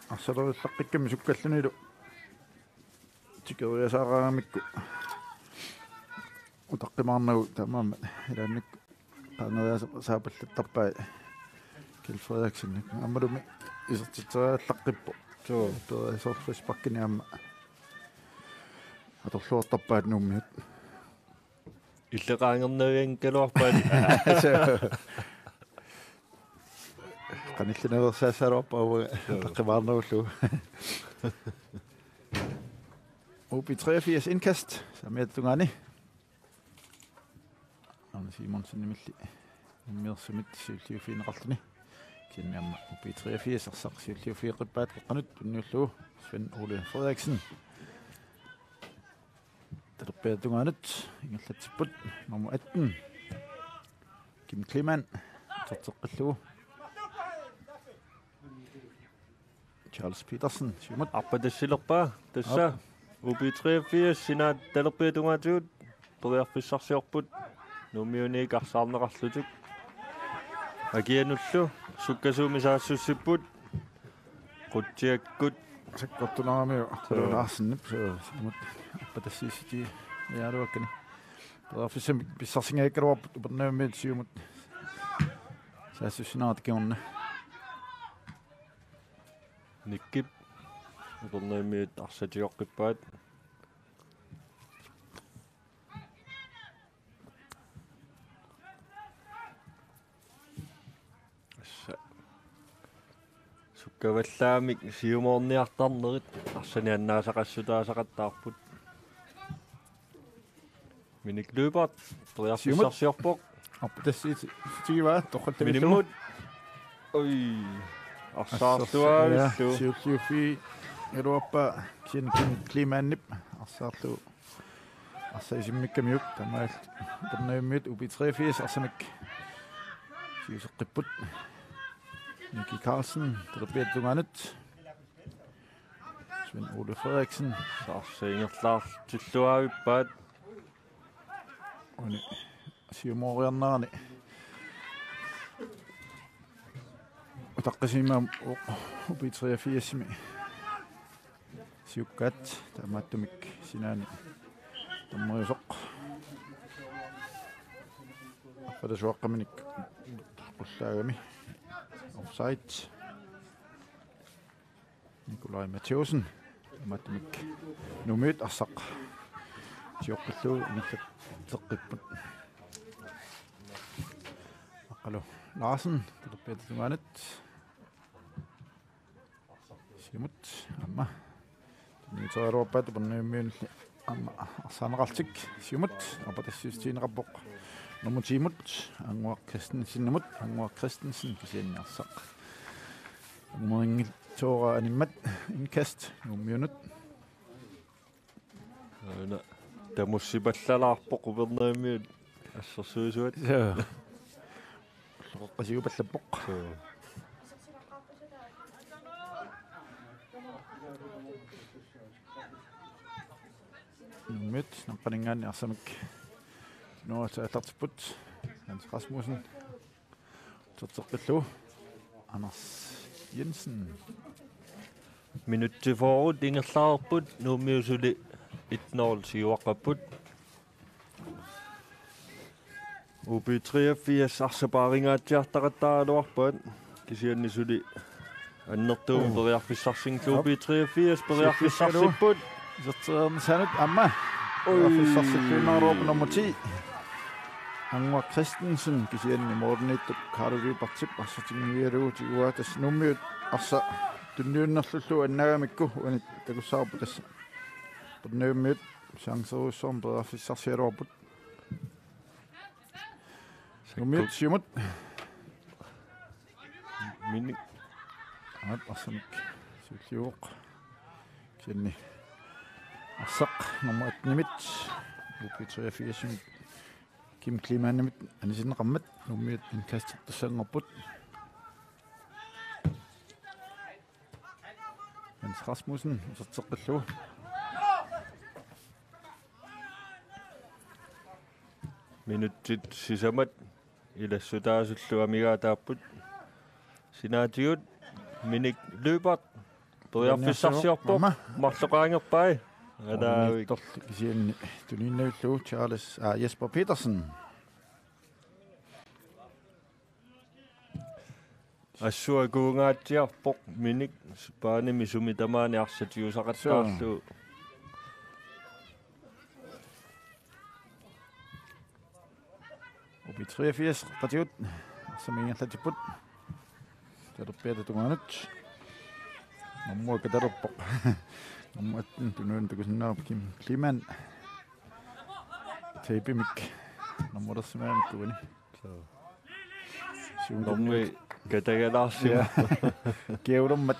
Arsalerillaqqikkamik sukkallunilu. Tikeriasaaraangamikku. Utaqqimaarnagu taamaammat. Ilaannik qaangeriasaapallattarpai Kjeld Frederiksen. Aammalumi isertitseriallaqqippoq. Suu. Periarfissarsiorfissakkini aamma atorluartarpaat Nuummiut. Illit qaangernavianngikkaluarpat. Suu. Qanillinaveersaassagaluarpara uanga. Suu. Utaqqimaarnagullugu. U B treogfirs indkast, saamiata tungaani. Arne Simonsenimilli Nuummiorsuarmit siulliuffigineqarluni. Kisianni aamma U B treogfirs arsaq siulliuffigeqqippaat qeqqanut tunniullugu Svend Ole Frederiksen. Talerpiata tungaanut ingerlatsipput nummer atten. Kim Kleemann. Uterteqqillugu. Charles Petersen, siumut. Arpatassilerpaa, tassa. Aap. U B treogfirs, sinaat talerpiata tungaatigut, periarfissarsiorput, Nuummiuniit arsaarneqarlutik. Akianullu, sukkasuumik saassussipput, Qutsiakkut. Sakkortuneramiuk, Aqqalu Suu. Larsenip, suu, siumut, arpatassiissutigiialuakkani. Periarfissamik pissarsingajakkaluarput, Upernavimmiut siumut. Saassussinerata kingorna. Nikkip Upernavimmiut arsaq tigoqqippaat. Assa. Sukkavallaamik siumoorniartarnerit arsani annaasaqassutaasaqattaarput. Minik Lyberth, periarfissarsiorpoq. Arpatassiit tigivaa, toqqattavillugu. Minimut. Oj. Arsaarluaavillu. Arsaarluaavillu. Siulliuffigigaluarpaa kisianni Kim Kleemannip. Arsaarlugu. Arsaq isimmikkamiuk, taamaalillutik Upernavimmiut U B treogfirs arsamik. Siuseqqipput. Nicky Carlsen, talerpiata tungaanut. Svend Ole Frederiksen. Arsaq ingerlaartilluaavippaat. Uani siumooriarnerani. Utaqqisimaam U-, U B treogfirsimi. Siukkaat, taamaattumik sinaani tammeriusoq. Arpatasuaqqaminik qullaagami. Offside. Nikolaj Mathæussen. Taamaattumik Nuummiut arsaq tigoqqillugu ingerlatseqqipput. Aqqalu Larsen, talerpiata tungaanut. Siumut, aamma. Tunniuteriaraluarpaat Upernavimmiunilli aamma arsaarneqarlutik. Siumut, arpatassiissutigineqarpoq. Nummer ti-mut, Annguaq Christensenimut, Annguaq Christensen kisianni arsaq. Angumerinngitsoorpaa animmat indkast Nuummiunut. Aana tamussipallalaarpoq Upernavimmiut assersuisuat. Suu. Ulloqeqqasiupallappoq. Suu. Nuummiut naqqaninngaanniit arsamik. Nuuatsaallartipput. Hans Rasmussen. Uterteqqillugu Anders Jensen. Minutsit fyrre ingerlareerput, Nuummiut suli et nul siuaqqapput. U B treogfirs arsaq paarigaatsiartaqattaaraluarpaat, kisianni suli annertuumik Uu. Periarfissarsinngillat. Jop. U B treogfirs periarfissarsipput. Isertitseriarnissaanut aamma. Oj. Periarfissarsiorput nummer ti. Annguaq Christensen kisianni Morten Ittup Karl Lyberthip arsaq tinnguigalugu tiguaa, tassa Nuummiut arsaq tunniunnerlullugu annaagamikku uani takussavarput tassa. Upernavimmiut chancerujussuarmik periarfissarsigaluarput. Nuummiut siumut. Minni. Aap, arsamik siulliuvoq. Kisianni arsaq nummer et-imit. U B treogfirs-imit. Kim Kleemann-imit anisinneqarmat Nuummiut indkastertussanngorput. Hans Rasmussen, uterteqqillugu. Minutsit sisamat ilassutaasullu amigaataapput. Sinaatigut Minik Lyberth periarfissarsiorpoq. Aamma. Marloqaangerpai. Anaavik. Torli kisianni tuniinnavillugu Charles, aa, Jesper Petersen. Assut akuungaatsiarpoq Minik spanimi sumi tamaani arsaq tigusaqattaarlugu. Suu. U B treogfirs qatigut arsaq ingerlatipput. Talerpiata tungaanut. Nummer et katalerpoq. Nummer et tunuani takusinnaavarput Kim Kleemann. Tape-imik. Nummer et simamik tuani. Suu. Siumut. Nummer et katagalaarsivoq. Ja. Kiaulummat.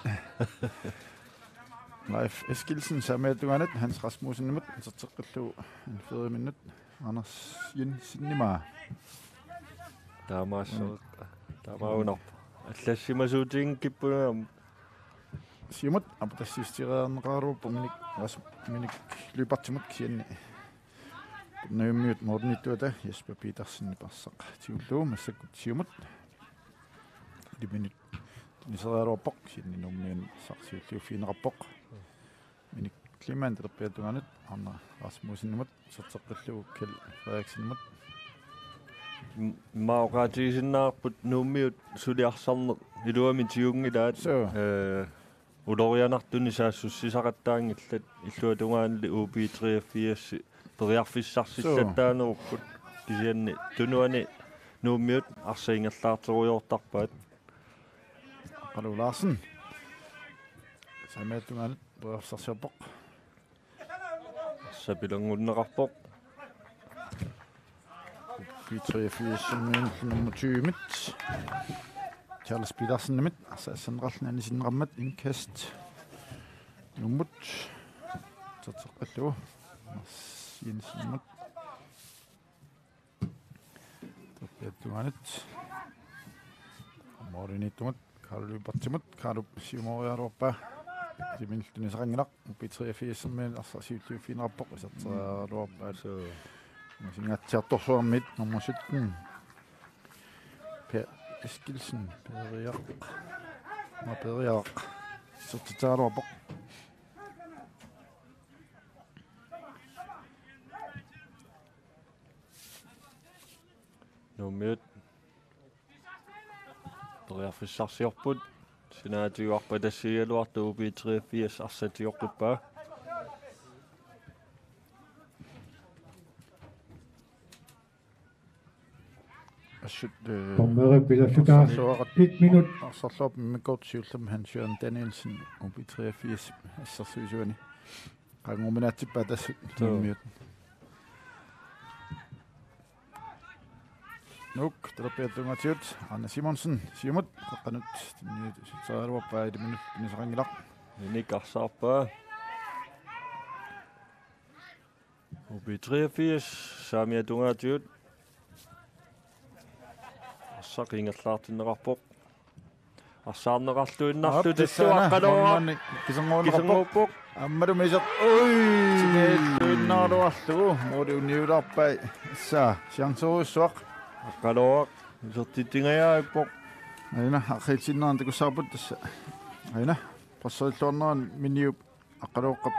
Leif Eskildsen saamiata tungaanut Hans Rasmussenimut uterteqqillugu N fire-minnut Anders Jensenimut. Taamaasso-, taamaunarpoq. Allassimasuutiginngikkipput. Siumut aputassiissutigereerneqaraluarpoq Minik Ras-, Minik Lyberthimut kisianni. Nuummiut målimiittuata Jesper Petersenip arsaq tigullugu massakkut siumut. Iliminut tuniseriaraluarpoq kisianni Nuummiut arsaq siulliuffigineqarpoq. Minik Kleemann talerpiata tungaanut Anders Rasmussenimut uterteqqillugu Kjeld Frederiksenimut. M-, immaqa oqaatigisinnaavarput Nuummiut suli arsarneq iluamik tigunngilaat. Suu. Ee, ulorianartunik saassussisaqattaanngillat, illuatungaanulli U B treogfirs periarfissarsillattaanerupput. Kisianni tunuani Nuummiut arsaq ingerlaartorujoortarpaat. Qalu Larsen. Saamiata tungaanut periarfissarsiorpoq. Arsaq pilanngunneqarpoq. B treogfirs-imiit nummer tyve-mit. Charles Petersenimit. Arsaq assanneqarluni anisinneqarmat indkast. Nuummut. Uterteqqillugu. Anders Jensenimut. Talerpiata tungaanut. Målimiittumut. Kalu Lyberthimut. Kalu siumoriaraluarpaa. Iliminut tunisaqanngilaq. U B treogfirs-imiit arsaq siulliuffigineqarpoq. Iserteriaraluarpaa. Suu. Masingaatsiartorsuarmiit nummer sytten. Per Eskildsen. Periaq. Nå, Periaq. Isertitseriaraluarpoq. Nuummiut periarfissarsiorput. Sinaatigut arpatassiigaluartoq U B treogfirs arsaq tigoqqippaa. Assut, øh, Dommerit pilersutaa. Arsarluarput. Et minut. Arsarluarput immikkoortoq siullermik Hans Jørgen Danielsen, U B treogfirs, assersuisuani. Qanguminaatsippaat assut. Suu. Nuummiut. Nuuk, talerpiata tungaatigut, Arne Simonsen, siumut, qeqqanut, tunniuteriaraluarpaa, iliminut tunisaqanngilaq. Minik arsaarpaa. U B treogfirs, saamiata tungaatigut. Arsaq ingerlaartinneqarpoq. Arsaarneqarluinnarlutillu. Aap, tassaana. Aqqaluaq. Målmandi kisernguunneqarpoq. Kisernguuppoq. Aammalu misaq. Ui. Tikiilluinnaraluarlugu. Måli uniulaarpai. Tassa, chancerujussuaq. Aqqaluaq. Isertitsingajaappoq. Aana, aqqilsinnaantakussaarput tassa. Aana, passarilluarnerani Miniup Aqqaluaqqap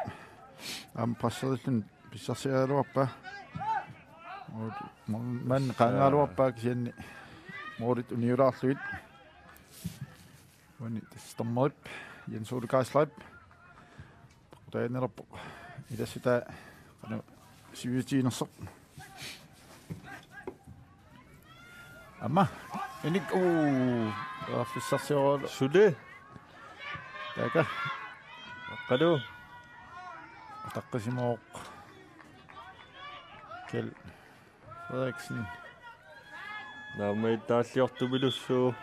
aamma passerilluni pissarsiaraluarpaa. Uut, mo-, maanna qaangaluarpaa kisianni målit uniulaarlugit. Uani tassa dommerip Jens Ole Geislerip. Peqqutaaginnarpoq. Ilassitaa qanoq sivisutiginersoq. Aamma. Minik, uu. Periarfissarsioraluarpoq. Suli. Taakku. Aqqalu. Ataqqisimooq. Kjeld Frederiksen. Naammagittaalliortupilussuuvoq.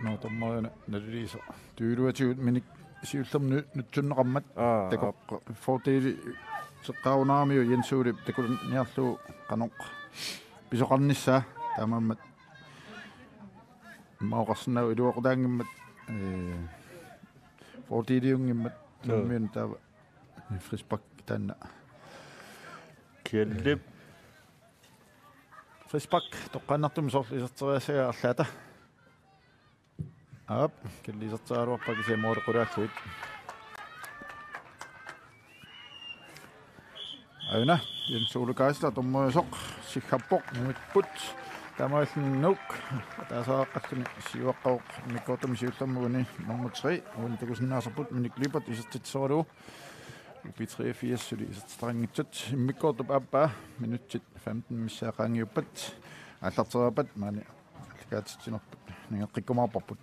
Nå, dommerina naliliisoq. Tyvetusind Minik siullermik nu-, nutsunneqarmat. Aa, takoq aap. Fordeli seqqaarunaaramiuk Jens Olep takuliniarlugu qanoq pisoqarnissaa taamaammat immaqa oqarsinnaavoq iluaqutaanngimmat, ee, forty-iliunngimmat. Joo. Nammineq taava frispark taanna. Kjellip. Frispark toqqaannartumik soorlu iserteriassagaa arlaata. Aap, Kjellip iserteriaraluarpaa kisianni måli qulaallugit. Aana, Jens Ole Geisler, dommeriosoq, sigappoq, nummer et-put. Taamaalilluni Nuuk, ataasiaqqalluni siuaqqavoq, immikkoortumi siullermik uani nummer tre, uani takusinnaasarput, Minik Lippert isertitsisoralugu. U B treogfirs suli isertitaqanngitsut, immikkoortup aappaa, minutsit femten missaat qaangiuppat, aallartereerpat, maani aallakaatitsinerput, nangeqqikkumaarparput.